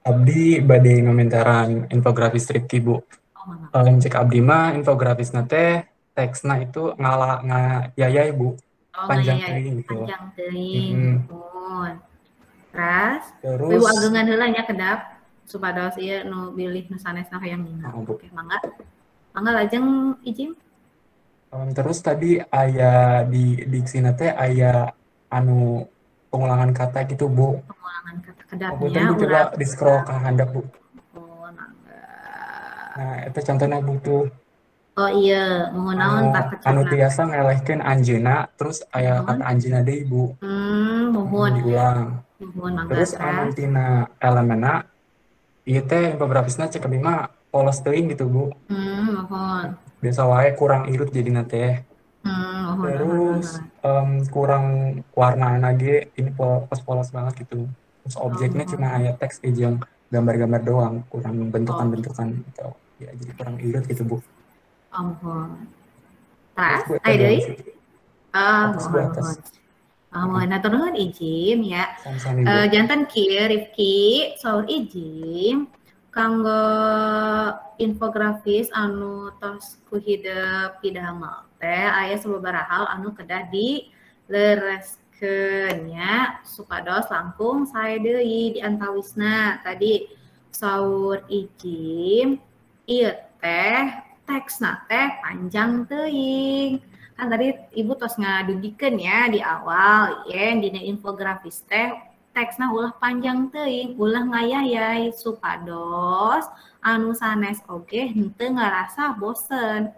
Abdi bade ngomentaran infografis Rifki, Bu. Oh, mangga. Cek abdi mah infografisna teh teksna itu ngala ngayayai, Bu. Oh, panjang ngayayai teuing gitu. Panjang teuing. Terus, Terus ibu agengan heula nya kedap supados ieu nu bilih nu sanesna hayang ningal. Oh, Bu. Oke, mangga. Mangga lajeng Ijim. Terus tadi aya di diksina teh aya anu pengulangan kata gitu, Bu. Pengulangan kata kedapnya. Punten Bu, coba di scroll ke handap, Bu. Oh, mangga. Nah, itu contohnya Bu tuh. Oh iya, mohon naon tak kecap. Anu tiasa ngelehkeun anjeuna, terus aya kata anjeuna deui, Bu. Mohon. Diulang. Mohon mangga. Terus anu tina elemenna ieu teh infografisna cek abdi mah polos teuing gitu, Bu. Mohon. Biasa wae kurang irut jadina teh. Mohon, terus mohon. Kurang warna ge, ini polos-polos banget gitu. Terus objeknya cuma aya teks jeung gambar-gambar doang, kurang bentukan-bentukan gitu. Ya jadi kurang irut gitu, Bu. Mohon. Terus, ayo deui. Mohon, mohon. Mohon hatur nuhun Ijim ya. Janten kieu Rifki, saur Ijim kanggo infografis anu tos ku hidep pidamel teh aya sababaraha hal anu kedah dilereskeun nya supados langkung sae deui di antawisna. Tadi saur Ijim ieu teh teksna teh panjang teuing. Kan tadi ibu tos ngadugikeun ya di awal yen dina infografis teh teksna ulah panjang teuing, ulah ngayayai supados anu sanes oge henteu ngarasa bosen.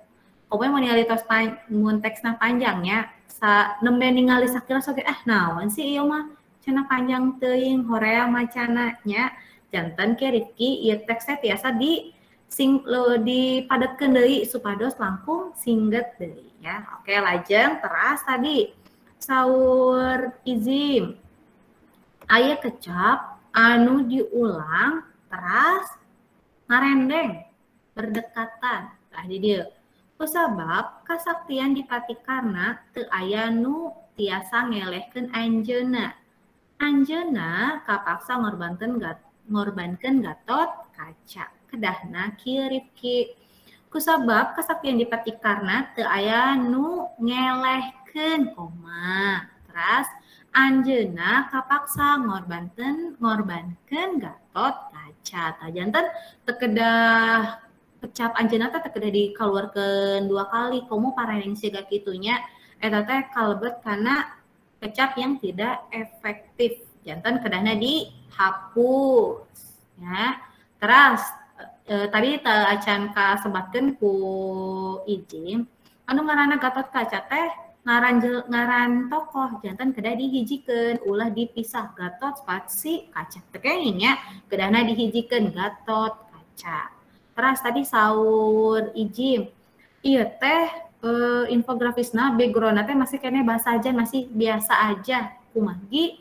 Pokoknya mun ningali tos mun teksna panjangnya sa nembe ningali sakilas oge ah naon sih ieu mah cenah panjang teuing horea macana nya. Janten ke Rifki ieu teksna tiasa di sing dipadatkeun deui supados langkung singget deui ya. Oke, lajeng teras tadi saur Izim aya kecap anu diulang teras ngarendeng berdekatan. Tah di dieu. Kusabab kasaktian Dipati Karna teu aya nu tiasa ngelehkeun anjeunna. Anjeunna kapaksa ngorbankeun Gatot Kaca. Kedahna kieu Rifki. Kusabab kasaktian Dipati Karna teu aya nu ngelehkeun koma. Teras anjeunna kapaksa ngorbankeun Gatot Kaca. Tah janten teu kedah kecap anjeunna teh teu kedah dikaluarkeun dua kali komo pareneng siga kitu nya eta teh kalebet kana kecap yang tidak efektif. Janten kedahna dihapus ya. Teras tadi teu acan kasebatkeun ku Ijim anu ngaranna Gatot Kaca teh ngaran tokoh janten kedah dihijikeun ulah dipisah Gatot spasi Kaca teu kenging nya kedahna dihijikeun Gatot Kaca. Teras tadi saur Ijim ieu teh infografisna backgroundna teh masih keneh basajan masih biasa aja kumargi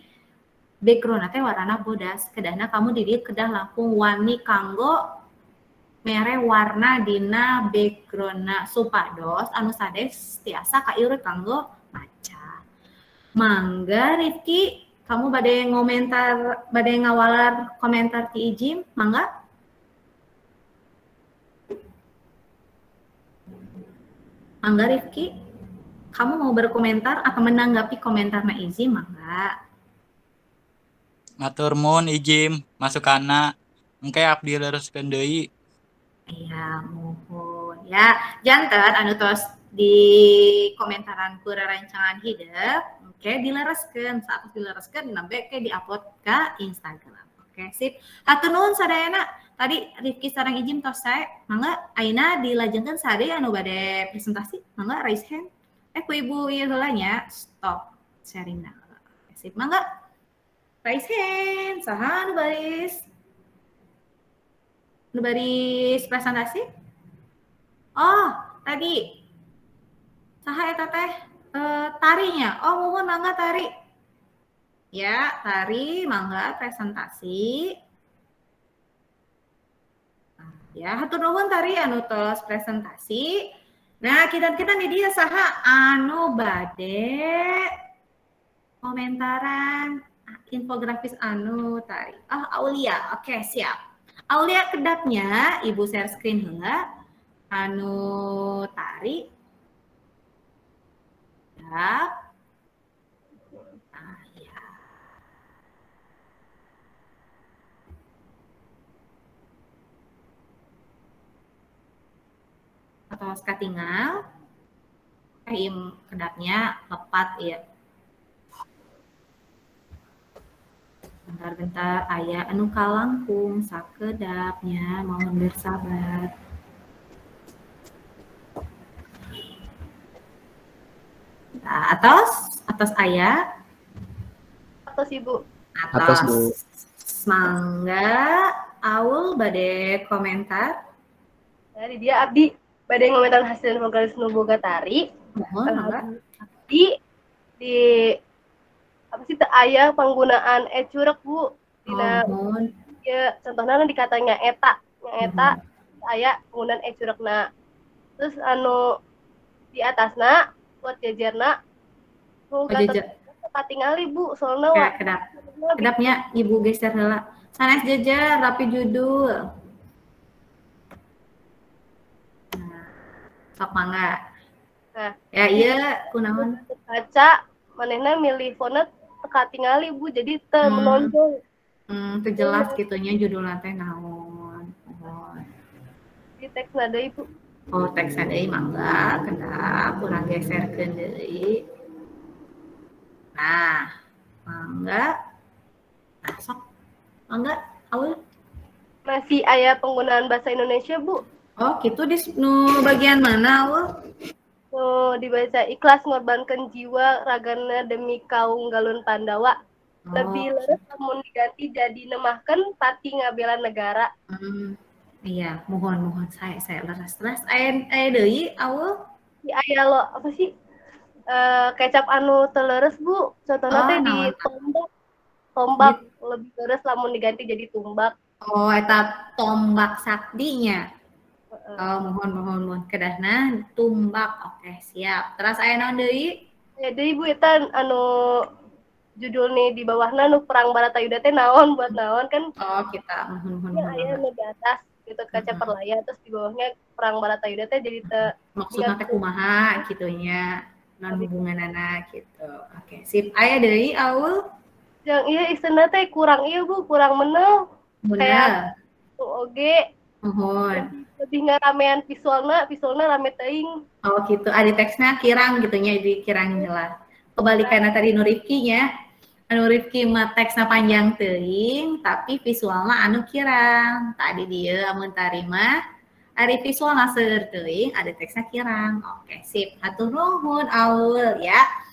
backgroundna teh warna bodas kedahna kamu di dieu kedah langkung wani kanggo mere warna dina backgroundna supados anu sanes tiasa kairut kanggo maca. Mangga Rifki, kamu bade ngomentar, bade ngawalar komentar ti Ijim, mangga? Mangga Rifki, kamu mau berkomentar atau menanggapi komentarna Ijim, mangga? Matur nuhun Ijim, masukanna engke abdi lereskeun deui. Iya, mohon ya. Janten anu tos di komentaran ku rerencangan hidep, oke dilereskeun, saat dilereskeun nembe ke diupload ke Instagram. Oke, sip. Hatur nuhun sadayana. Tadi Rifki sareng Ijim tos sae, mangga ayeuna dilajengkeun sade anu bade presentasi, mangga raise hand. Ku ibu ieu heula nya, stop sharingna. Sip, mangga. Raise hand, saha anu baris? Nu baris presentasi? Oh, tadi saha eta teh tarinya. Oh, muhun mangga tari. Ya, tari mangga presentasi. Ya, hatur nuhun tari anu tos presentasi. Nah, kita di dieu saha anu bade komentaran infografis anu tari. Oh, Aulia. Oke, siap. Aulia kedapnya ibu share screen heula anu tari. Siap. Nah, ya. Atau katingal. Im kedapnya lepat ya. Bentar-bentar aya anu kalangkung sakedapnya, mohon bersabar. Nah, atas aya. Atas Ibu. Atas, Bu. Mangga, Aul bade komentar. Dari dia abdi bade ngomentar hasil infografis nu boga tari. Mohon mangga. Di apa sih teu aya penggunaan e curek Bu. Dina ya contohna nu dikatanya eta, nya eta aya penggunaan e curekna. Terus anu di atasna buat jajarna nu katingali Bu soalna wa kedap. Kedapnya Ibu geser heula. Sanes jejer rapi judul. Nah, sok mangga. Nah, ya iya kunaon? Kaca manehna milih fonet teu katingali Bu jadi teu menonjol. Teu jelas kitunya judulna teh naon. Oh. Di teksna deui Bu. Oh, teksna deui mangga kedap urang geserkeun deui. Nah, mangga. Nah, sok. Mangga, Aul. Masih aya penggunaan bahasa Indonesia, Bu. Oh, gitu di nu bagian mana, Aul? Oh, dibaca ikhlas ngorbankan jiwa ragana demi kaum galun Pandawa. Oh. Lebih leres lamun diganti jadi nemahkeun pati ngabela negara. Iya, mohon saya leres. Terus aya deui, Aul? Si aya lo apa sih? Kecap anu teu leres, Bu. Contohna teh di tombak. Tombak lebih leres lamun diganti jadi tumbak. Oh, eta tombak saktinya. Oh, mohon kedahna tumbak. Oke, siap. Terus aya naon deui? Ya deui Bu eta anu judul nih di bawahna nu perang Baratayuda teh naon buat naon kan? Oh, kita mohon. Ya, aya nu di atas gitu kaca perlayar terus di bawahnya perang Baratayuda teh jadi teu maksudna teh kumaha kitu nya. Non hubunganana gitu. Oke, sip. Aya deui Aul? Yang iya istilahnya teh kurang iya Bu, kurang menel. Kayak oge. Mohon. Lebih ngaramean visualna rame teuing. Oh gitu, ada teksnya kirang gitunya, jadi kirang jelas. Kebalikannya tadi nu Rifki nya. Anu Rifki mah teksna panjang teuing, tapi visualna anu kirang. Tadi dia amun tari mah ari visualna seueur teuing, ada teksna kirang. Oke, sip. Hatur nuhun Aul ya.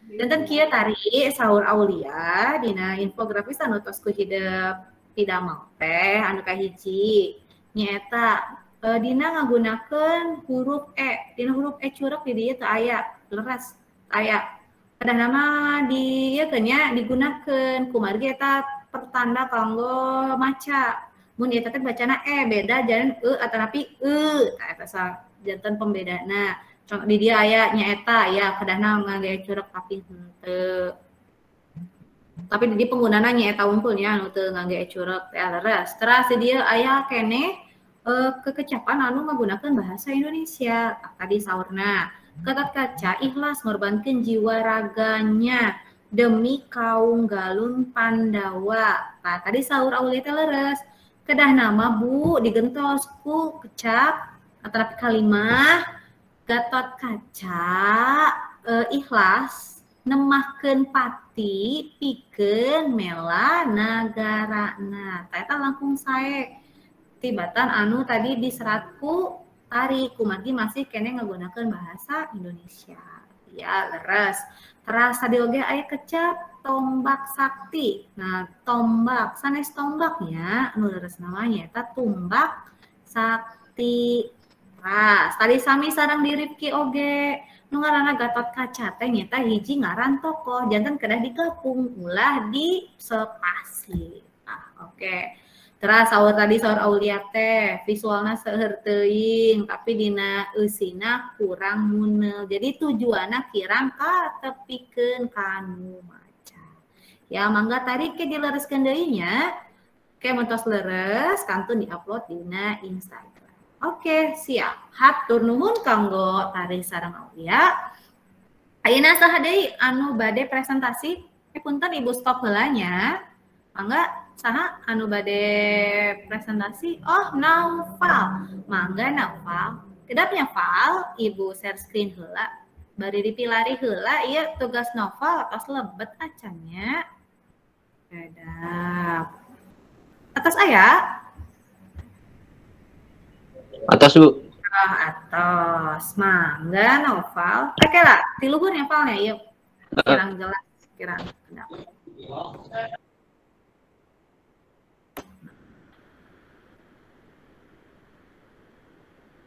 Janten kieu tari saur Aulia dina infografis anu tos ku hidep pidamel teh anu kahiji nyaeta dina ngagunakeun huruf E, dina huruf E curek di dieu teu aya leres aya padahal mah di ieu keun nya digunakeun kumargi eta pertanda kanggo maca mun eta teh bacana E beda janten e atanapi e tah eta janten pembedana. Contoh di dia aya nyaeta ya kedahna ngangge curek tapi henteu. Tapi di penggunana nyaeta unggul nya anu teu ngangge curek teh leres. Teras di dia aya keneh kekecapan anu ngagunakeun bahasa Indonesia. Tadi saurna Gatot Kaca ikhlas ngorbankeun jiwa raganya demi kaum galun Pandawa. Nah, tadi saur Aulia teh leres. Kedah nama Bu digentos ku kecap atau kalimah Gatot Kaca ikhlas nemahkeun pati pikeun mela nagarana. Tah eta langkung sae tibatan anu tadi diseratku tari kumargi masih keneh ngagunakeun bahasa Indonesia. Ya leres. Teras tadi oge aya kecap tombak sakti. Nah, tombak sanes tombaknya anu leres namanya eta tumbak sakti. Nah, tadi sami sareng di Rifki oge nu ngaranna Gatot Kaca teh nyaeta hiji ngaran tokoh janten kedah digabung ulah di sepasi. Nah, oke. Terus saur tadi saur Aulia teh visualna seueur teuing tapi dina eusina kurang munel. Jadi tujuanna kirang katepikeun kanu maca. Ya mangga tadi ke dilereskeun deui nya. Ke mun tos leres kantun diupload dina Instagram. Oke, siap. Hatur nuhun kanggo tari sareng Aulia. Ayeuna saha deui anu bade presentasi? Punten Ibu stop heula nya. Mangga saha anu bade presentasi? Oh, Naufal. Mangga Naufal. Kedapnya Fal, Ibu share screen heula. Bari dipilari heula ieu tugas Naufal atos lebet acan nya. Kedap. Atas aya? Atas, Bu. Oh, atas. Mangga Noval. Oke lah, di luhur ya Valnya, iya. Kurang jelas, kurang kedap.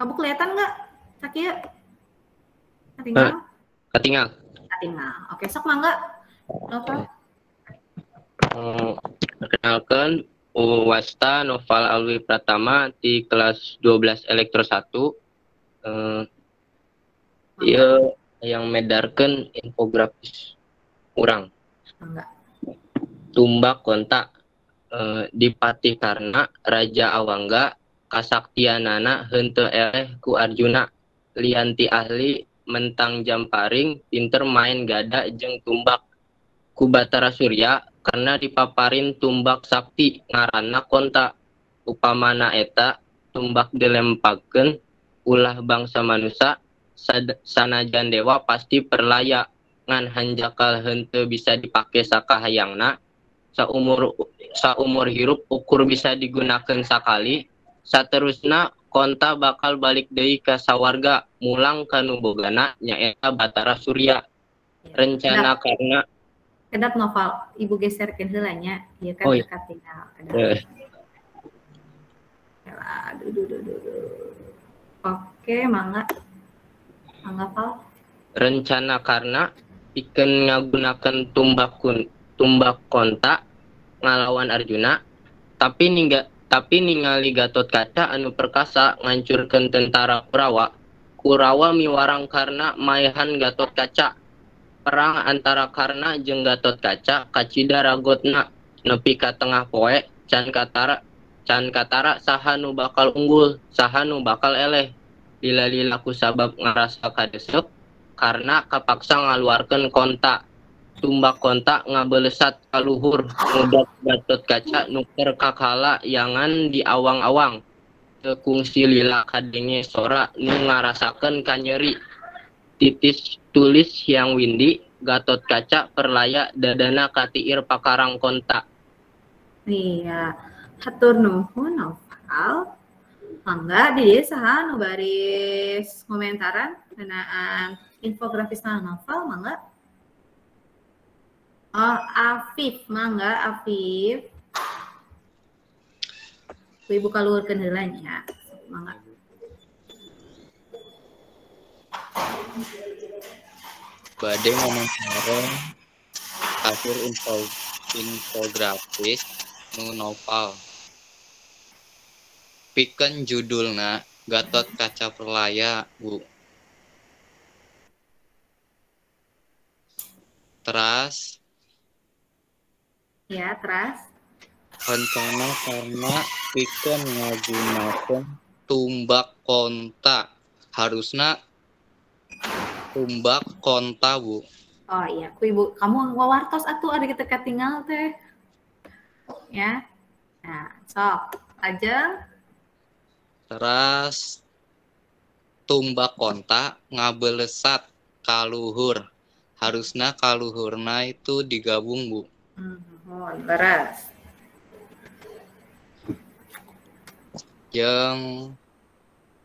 Kamu kelihatan nggak? Sakia? Ketinggal? Ketinggal. Ketinggal. Oke, sok mangga. Noval. Perkenalkan, Wasta Noval Alwi Pratama di kelas 12 Elektro 1. Iya, yang medarkan infografis kurang. Enggak. Tumbak kontak dipati karena Raja Awangga kasaktianana henteu eleh ku Arjuna lianti ahli mentang jamparing pinter main gada jeung tumbak ku Batara Surya karena dipaparin tumbak sakti ngaranna konta upamana eta tumbak dilempakeun ulah bangsa manusa sanajan dewa pasti perlaya ngan hanjakal henteu bisa dipake sakahayangna saumur hirup ukur bisa digunakeun sakali saterusna konta bakal balik deui ka sawarga mulang ka nu bogana nyaeta Batara Surya rencana kedap, karena kedap Noval ibu geserkeun heula nya ieu kan dekat tinggal kedap. Aduh. Oke, mangga. Mangga Val. Rencana karena pikeun ngagunakeun tumbak konta ngalawan Arjuna tapi ningali Gatot Kaca anu perkasa ngancurkeun tentara Kurawa. Kurawa miwarang karena maehan Gatot Kaca. Perang antara Karna jeung Gatot Kaca kacida ragotna nepi ka tengah poe can katara saha nu bakal unggul saha nu bakal eleh lila-lila ku sabab ngarasa kadesek karena kapaksa ngaluarkeun konta tumbak konta ngabelesat kaluhur ngudak Gatot Kaca nuker kakala yangan di awang-awang teu kungsi lila kadenge sora nu ngarasakeun kanyeri titis tulis Hyang Windi Gatot Kaca perlaya dadana katiir pakarang konta. Iya, hatur nuhun Noval. Mangga di dieu saha nu baris komentaran ngeunaan infografis Noval mangga. Oh, Afif, mangga Afif. Ku ibu kaluhurkeun heula nya. Mangga. Bade ngomentaran hasil infografis nu Noval. Pikeun judulna Gatot Kaca Perlaya, Bu. Teras. Ya, teras. Rencana karena pikeun ngagunakeun tumbak konta. Harusna tumbak konta, Bu. Oh iya, ku ibu kamu wawartos atuh ada kita katingal teh. Ya. Nah, sok ajeng. Teras tumbak konta ngabelesat kaluhur. Harusna kaluhurna itu digabung, Bu. Oh, leres. Jeung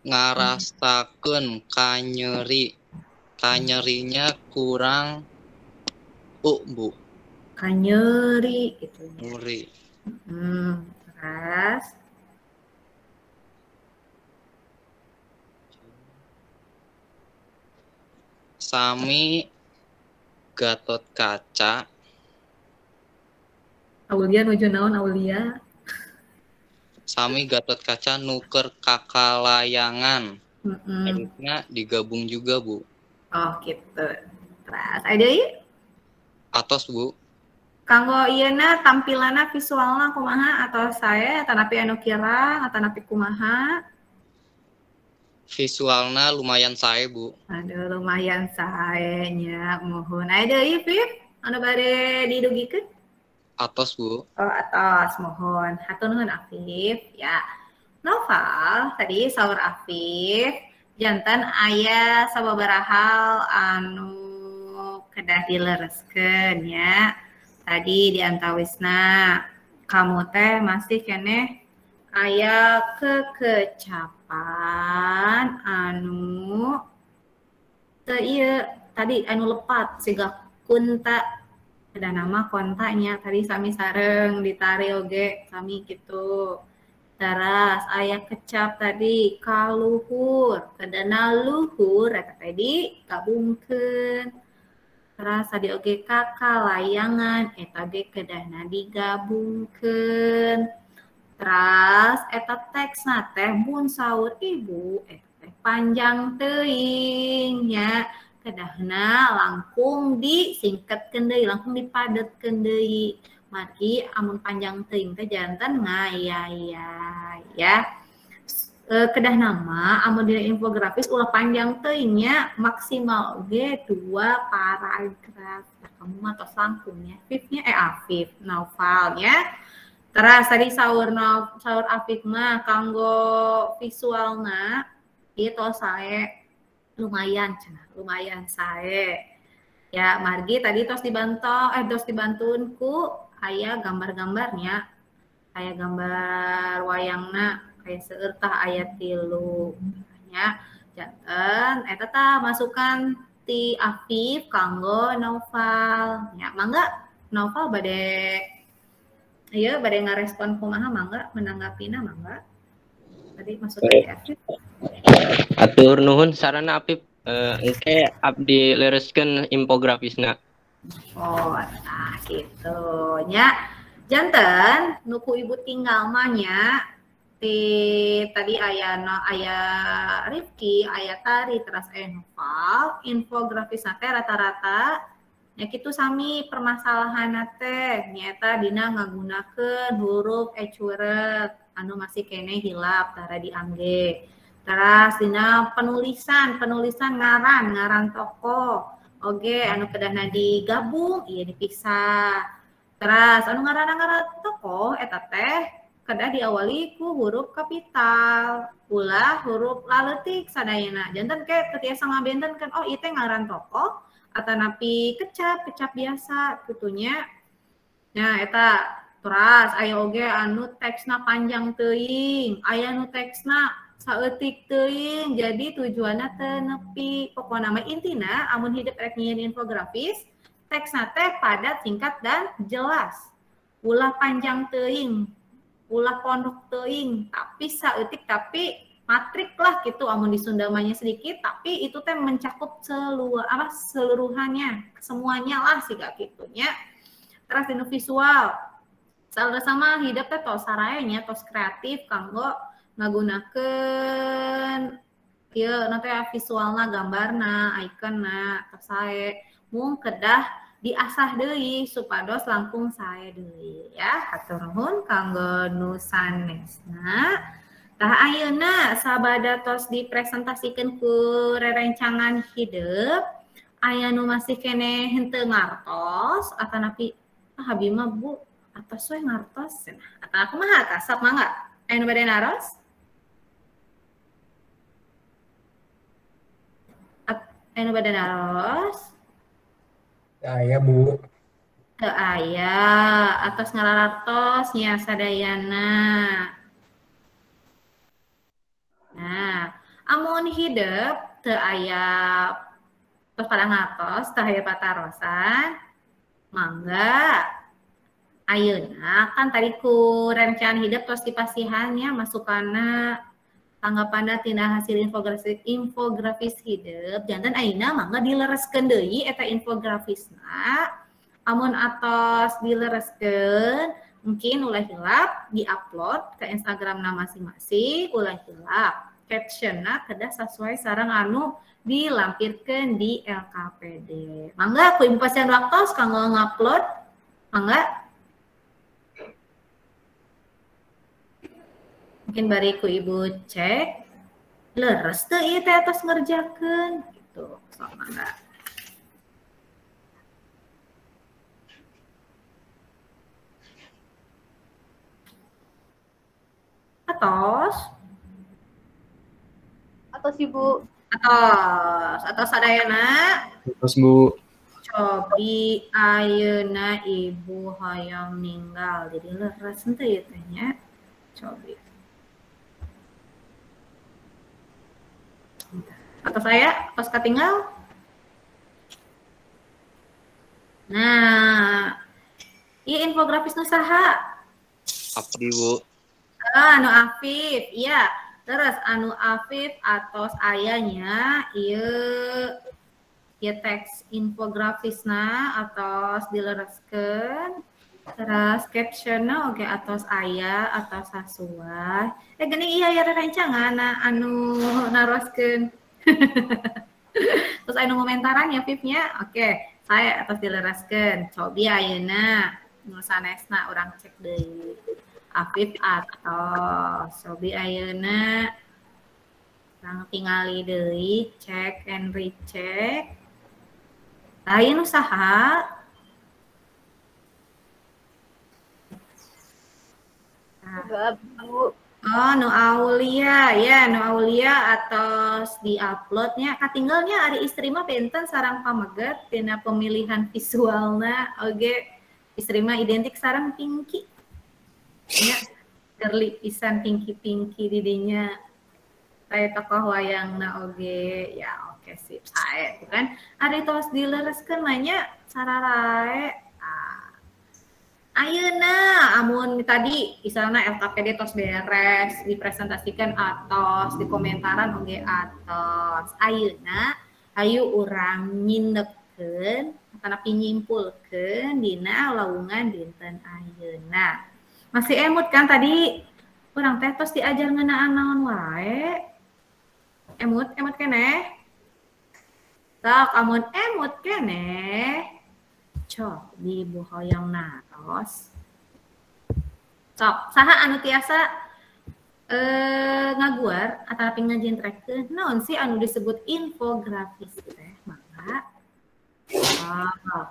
ngarasakeun kanyeri. Kanyerinya kurang u, Bu. Kanyeri gitu. Nyeri. Terus sami Gatot Kaca. Aulia nuju naon Aulia? Sami Gatot Kaca nuker kakalayangan. Harusnya digabung juga, Bu. Oh gitu. Terus ada ieu? Atos, Bu. Kanggo ieuna tampilanna visualna kumaha atau saya atanapi anu kirang atanapi kumaha? Visualna lumayan sae, Bu. Aduh, lumayan sae nya. Muhun. Aya deui, Fif? Anu bade didugikeun? Atos, Bu. Oh, atos, muhun. Hatur nuhun Afif ya. Noval tadi saur Afif jantan aya sababaraha hal anu kedah dilereskeun ya. Tadi di antawisna kamu teh masih keneh aya kekecapan anu teu ieu tadi anu lepat siga kunta ada nama kontaknya tadi sami sareng ditari oge sami gitu. Teras aya kecap tadi kaluhur kedana luhur eta tadi gabungkeun. Teras tadi oge kakalayangan eta ge kedahna digabungkeun. Teras eta teksna teh mun saur ibu eta teh panjang teuing nya kedahna langkung disingketkeun deui langkung dipadetkeun deui. Margi amun panjang teuing teh janten ngayaya ya. Kedah nama amun dina infografis ulah panjang teuingnya maksimal oge 2 paragraf. Nah, kamu mah tos langkung ya. Afifnya Afif Naufal ya. Teras tadi saur saur Afif mah kanggo visualna ieu tos sae lumayan cenah, lumayan sae. Ya, margi tadi tos dibantu tos dibantuun ku aya gambar-gambarnya, aya gambar wayangna aya seueur tah aya 3 nya. Janten eta tah masukan ti Afif kanggo Naufal nya. Mangga Naufal bade ieu bade ngarespon kumaha mangga menanggapina mangga. Tadi masukan ti Afif. Atur nuhun sarana Afif. Engke abdi lereskeun infografisna. Oh, nah gitu nya. Janten nu ku ibu tinggal mah nya ti tadi aya no, aya Rifki, aya Tari, teras aya Noval, infografisna teh rata-rata nya kitu sami permasalahanna teh nyaeta dina ngagunakeun huruf ecurek anu masih keneh hilap tara diangge. Teras dina penulisan ngaran tokoh oge anu kedahna digabung ieu dipisah. Teras anu ngaran tokoh eta teh kedah diawali ku huruf kapital ulah huruf laletik sadayana. Janten ke teu tiasa ngabentenkeun oh ieu teh ngaran tokoh atanapi kecap biasa kitunya. Nah eta teras aya oge anu teksna panjang teuing, aya nu teksna saeutik teuing, jadi tujuanna teu nepi. Pokona mah intina amun hidup rek nyieun infografis teksna teh padat, singkat dan jelas. Ulah panjang teuing, ulah pondok teuing, tapi saeutik tapi matrik lah gitu. Amun di Sunda mah nya sedikit tapi itu teh mencakup seluruhannya, semuanya lah siga kitunya. Terus dinu visual salah sama hidup teh tos saraya nya tos kreatif kanggo ngagunakeun ieu nanti visualna, gambarna, ikonna tos sae mung kedah diasah deui supados langkung sae deui ya. Hatur nuhun kanggo nu sanesna. Tah ayeuna sabada tos dipresentasikeun ku rerencangan hidup aya nu masih keneh henteu ngartos atanapi ah abi mah Bu atos we ngartos cenah atawa kumaha tah sok mangga aya nu bade naros? Aya nu bade naros? Aya Bu. Teu aya, atos ngarartos nya sadayana. Nah, amun hidep teu aya tos pada ngatos, teu aya patarosan, mangga ayeuna kan tadi ku rencangan hidep tos dipasihan nya masukanna tanggapanna tina hasil infografis hidep janten ayeuna mangga dilereskeun deui eta infografisna. Amun atos dilereskeun mungkin ulah hilap diupload ke Instagramna masing-masing, ulah hilap captionna kedah sesuai sareng anu dilampirkeun di LKPD. Mangga ku ibu pasihan waktos kanggo ngupload, mangga. Mungkin bari ku ibu cek leres teu ieu teh atos ngerjakeun gitu. Sok mangga. Atos? Atos Ibu. Atos, atos sadayana. Atos Bu. Cobi ayeuna ibu hoyong ninggal. Jadi leres henteu ieu teh nya. Cobi. Atau saya pas katinggal. Nah, ieu infografis nu saha? Abdi, Bu. Anu Afif, iya. Terus anu Afif atos ayanya ieu ya teks infografisna atos dilereskeun, terus captionna oge atos aya atau sasuai. Geuning iya ya rerencangan anu naroskeun. Terus anu ngomentaran ya Fifnya. Oke, saya atos dilereskeun. Cobi ayeuna nu sanesna urang cek deui. Afif atos. Cobi ayeuna urang tingali deui, cek and recheck. Lain usaha. Oh, nu Aulia ya, nu Aulia atos diuploadnya. Katinggalnya ari istri mah benten sarang pameget dina pemilihan visualna oge istri mah identik sarang Pinky. Nya girly pisan Pinky-pinky didinya. Kayak tokoh wayangna oge ya. Oke sip, sae kan ari tos dilereskeun mah nya sararae. Ayeuna amun tadi misalna LKPD tos beres dipresentasikan atos dikomentaran oge atos. Ayeuna ayu urang nyindekkeun atanapi nyimpulkeun dina lawungan dinten ayeuna. Masih emut kan tadi urang teh tos diajar ngeunaan naon wae? Emut, emut keneh. Sok amun emut keneh. Cok di ibu hoyong naros. Sok saha anu tiasa ngaguar atanapi ngajentrekeun naon sih anu disebut infografis teh? Mangga. Oh.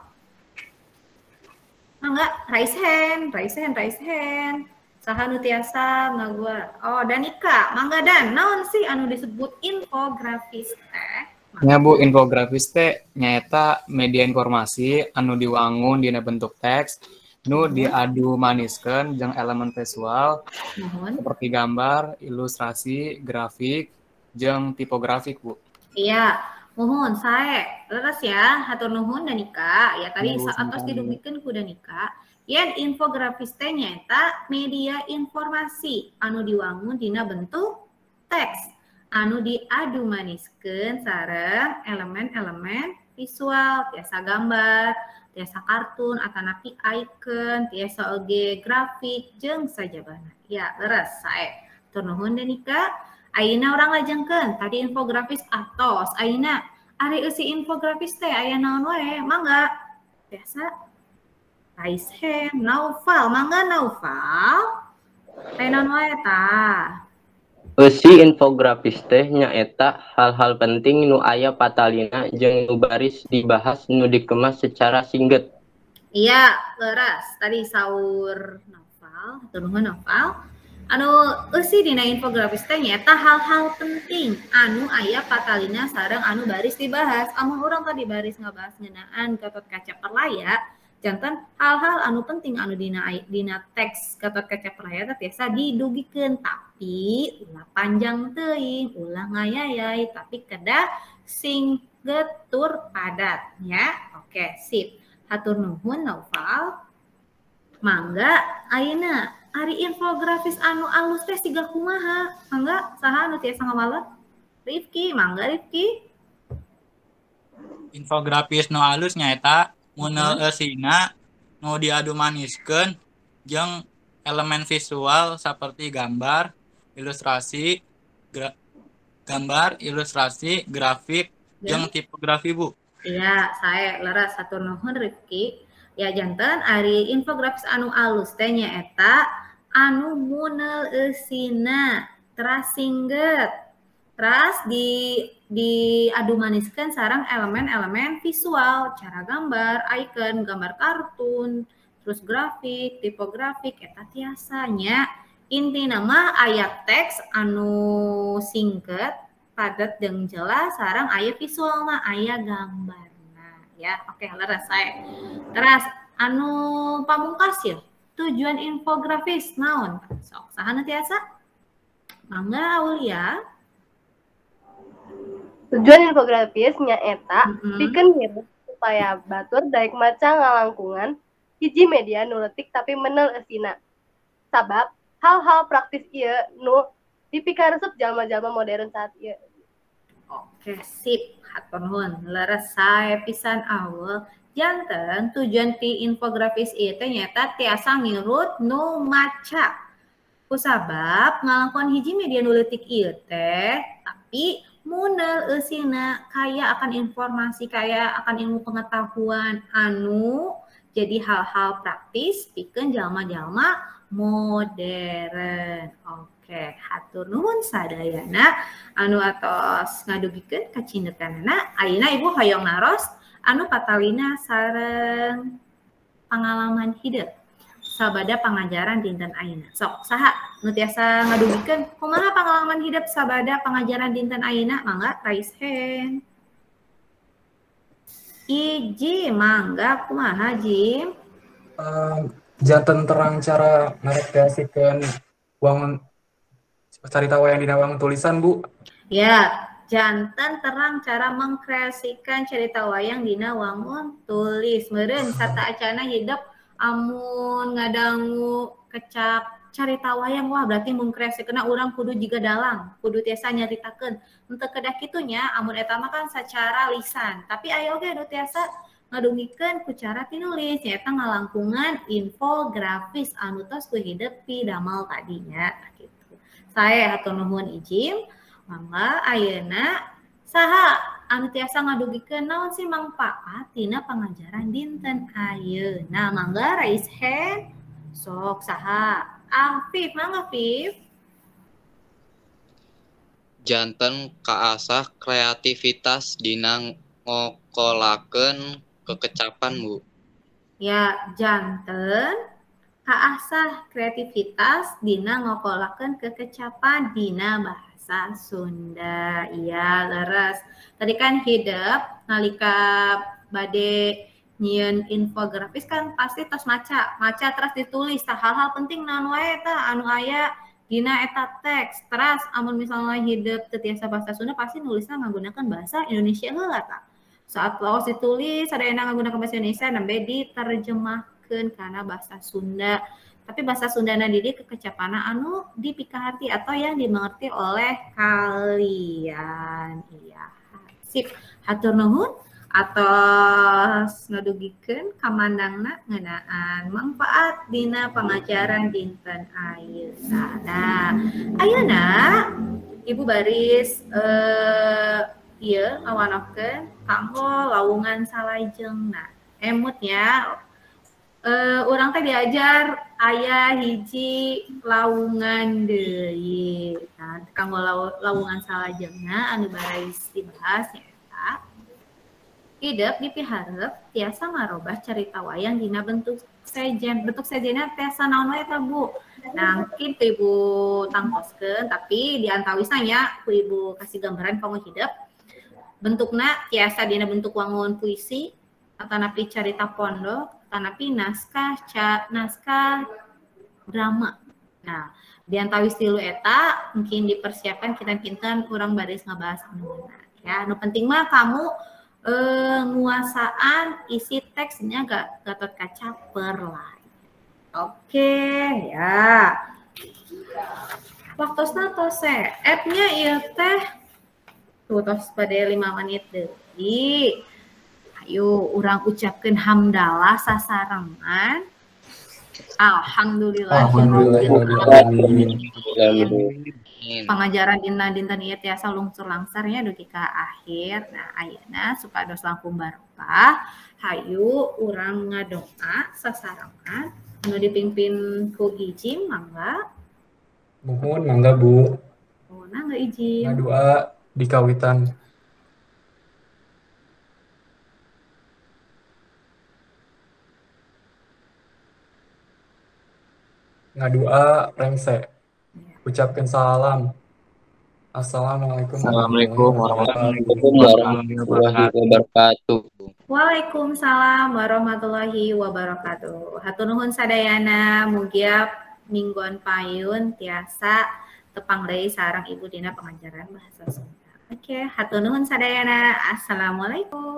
Mangga, raise hand, raise hand, raise hand. Saha nu tiasa ngaguar. Oh, Danika, mangga Dan, naon sih anu disebut infografis teh? Nya Bu, infografis teh nyaeta media informasi anu diwangun dina bentuk teks nu diadu maniskeun jeung elemen visual seperti gambar, ilustrasi, grafik, jeung tipografik, Bu. Iya, muhun sae. Leres ya, hatur nuhun Danika. Ya tadi atos didugikeun ku Danika. Yen infografis teh nyaeta media informasi anu diwangun dina bentuk teks anu diadu maniskeun sareng elemen-elemen visual, tiasa gambar, tiasa kartun, atanapi icon, tiasa oge grafik jeung sajabana. Ya, leres sae. Hatur nuhun Danika. Ayeuna urang lajengkeun tadi infografis atos. Ayeuna ari eusi infografis teh aya naon wae? Mangga. Tiasa raise hand, Naufal, mangga Naufal. Aya naon wae tah? Eusi infografis teh nyaeta hal-hal penting nu aya patalina jeung nu baris dibahas nu dikemas secara singget. Iya, leres. Tadi saur Naufal, hatur nuhun Naufal. Anu eusi dina infografis teh nyaeta hal-hal penting anu aya patalina sareng anu baris dibahas. Amun urang tadi baris ngabahas ngeunaan Gatotkaca Perlaya, janten hal-hal anu penting anu dina teks Gatotkaca Perlaya teh tiasa didugikeun, tapi ulah panjang teuing, ulah ngayayai, tapi kedah sing getur padat ya. Oke, sip. Hatur nuhun Naufal. Mangga ayeuna ari infografis anu alus teh siga kumaha? Mangga saha anu tiasa ngawaler? Rifki, mangga Rifki. Infografis nu alus nyaeta munel eusina nu diadu maniskeun jeung elemen visual seperti gambar, ilustrasi, grafik, jeung tipografi, Bu. Iya, saya leres hatur nuhun Rifki. Ya janten ari infografis anu alus teh nyaeta anu munel eusina teras singget teras diadu maniskeun sareng elemen-elemen visual, cara gambar, icon, gambar kartun, terus grafik, tipografik eta tiasa nya. Intina mah aya teks anu singket, padat jeung jelas sareng aya visualna, aya gambarna Ya, oke, leres saya. Terus anu pamungkas ya, tujuan infografis naon? Sok saha nu tiasa? Mangga Aulia. Tujuan infografis nyaeta pikeun ngiring supaya batur daek maca ngalangkungan hiji media nu leutik tapi menel eusina. Sabab hal-hal praktis ieu nu dipikaresep jalma-jalma modern saat ieu. Oke, sip. Hatur nuhun. Leres sae pisan Aul. Janten tujuan ti infografis ieu teh nyaeta tiasa ngirut nu maca. Kusabab ngalangkungan hiji media nu leutik ieu teh tapi munel eusina kaya akan informasi, kaya akan ilmu pengetahuan anu jadi hal-hal praktis pikeun jalma-jalma modern. Oke, hatur nuhun sadayana anu atos ngadugikeun kacindekanana. Ayeuna ibu hoyong naros anu patalina sareng pangalaman hidup sabada pangajaran dinten ayeuna. Sok saha nu tiasa ngadugikeun kumaha pangalaman hidup sabada pangajaran dinten ayeuna? Mangga raise hand. Iji mangga kumaha Jim? Janten terang cara ngarekreasikeun wangun carita wayang dina wangun tulisan, Bu. Ya, janten terang cara mengkreasikan cerita wayang dina wangun tulis. Meureun sata acana hidup amun ngadangu kecap carita wayang, wah berarti mengkreasikeunna urang kudu jiga dalang, kudu tiasa nyaritakeun. Henteu kedah kitu nya, amun eta mah kan secara lisan, tapi aya oge nu tiasa ngadugikeun ku cara tinulis, nyaeta ngalangkungan infografis anu tos ku hidep pidamel tadinya gitu. Saya hatur nuhun Ijim, mangga ayeuna saha anu tiasa ngadugikeun naon sih mangpaat tina pangajaran dinten ayeuna? Mangga raise hand. Sok saha? Afif, mangga Afif. Janten kaasah kreativitas dina ngokolakeun kekecapan, Bu. Ya, janten kaasah kreativitas dina ngokolakeun kekecapan dina bahasa Sunda. Iya, leres. Tadi kan hidep nalika bade nyieun infografis kan pasti tos maca, maca terus ditulis tah hal-hal penting naon wae tah anu aya dina eta teks. Terus amun misalnya hidep teu tiasa bahasa Sunda pasti nulisna ngagunakeun bahasa Indonesia heula tah. Saat laos ditulis sadayana ngagunakeun bahasa Indonesia nembe diterjemahkeun kana bahasa Sunda. Tapi bahasa Sundana di kekecapana anu dipikahati atau yang dimengerti oleh kalian. Iya. Sip. Hatur nuhun atos ngadugikeun kamandangna ngeunaan manfaat dina pangajaran dinten ayeuna. Nah, ayeuna Ibu baris ieu ngawanohkeun kanggo lawungan salajengna. Emutnya urang teh diajar aya hiji lawungan deui. Nah, kanggo lawungan salajengna anu baris dibahas nyaeta hidep dipiharep tiasa ngarobah carita wayang dina bentuk sejen. Bentuk sejenna tiasa naon wae tah, Bu? Nah, mungkin ku Ibu tangtoskeun tapi diantawisna nya ku Ibu kasih gambaran kanggo hidep. Bentukna tiasa dina bentuk wangun puisi atanapi carita pondok, atanapi naskah naskah drama. Nah, diantawis tilu eta mungkin dipersiapkan kinten-kinten urang baris ngabahas anu mana ya. Nu penting mah kamu nguasaan isi teksnya gak Gatot Kaca perlah. Oke ya. Waktosna tos app-nya ieu teh tuh tos pada 5 menit deui. Ayo urang ucapkeun hamdalah sasarengan. Alhamdulillah. Pangajaran dina dinten ieu tiasa lungsur langsarnya dugi ka akhir. Nah, ayeuna supados langkung barokah, hayu urang ngadoa sasarengan anu dipimpin ku Ijim mangga. Muhun mangga Bu. Oh, mangga Ijim. Ngadoa di kawitan. Ngadua rengse. Ucapkan salam. Assalamualaikum warahmatullahi wabarakatuh. Waalaikumsalam warahmatullahi wabarakatuh. Hatur nuhun sadayana, mugia mingguan payun tiasa tepang deui sareng Ibu dina pengajaran bahasa Sunda. Oke, hatur nuhun sadayana. Assalamualaikum.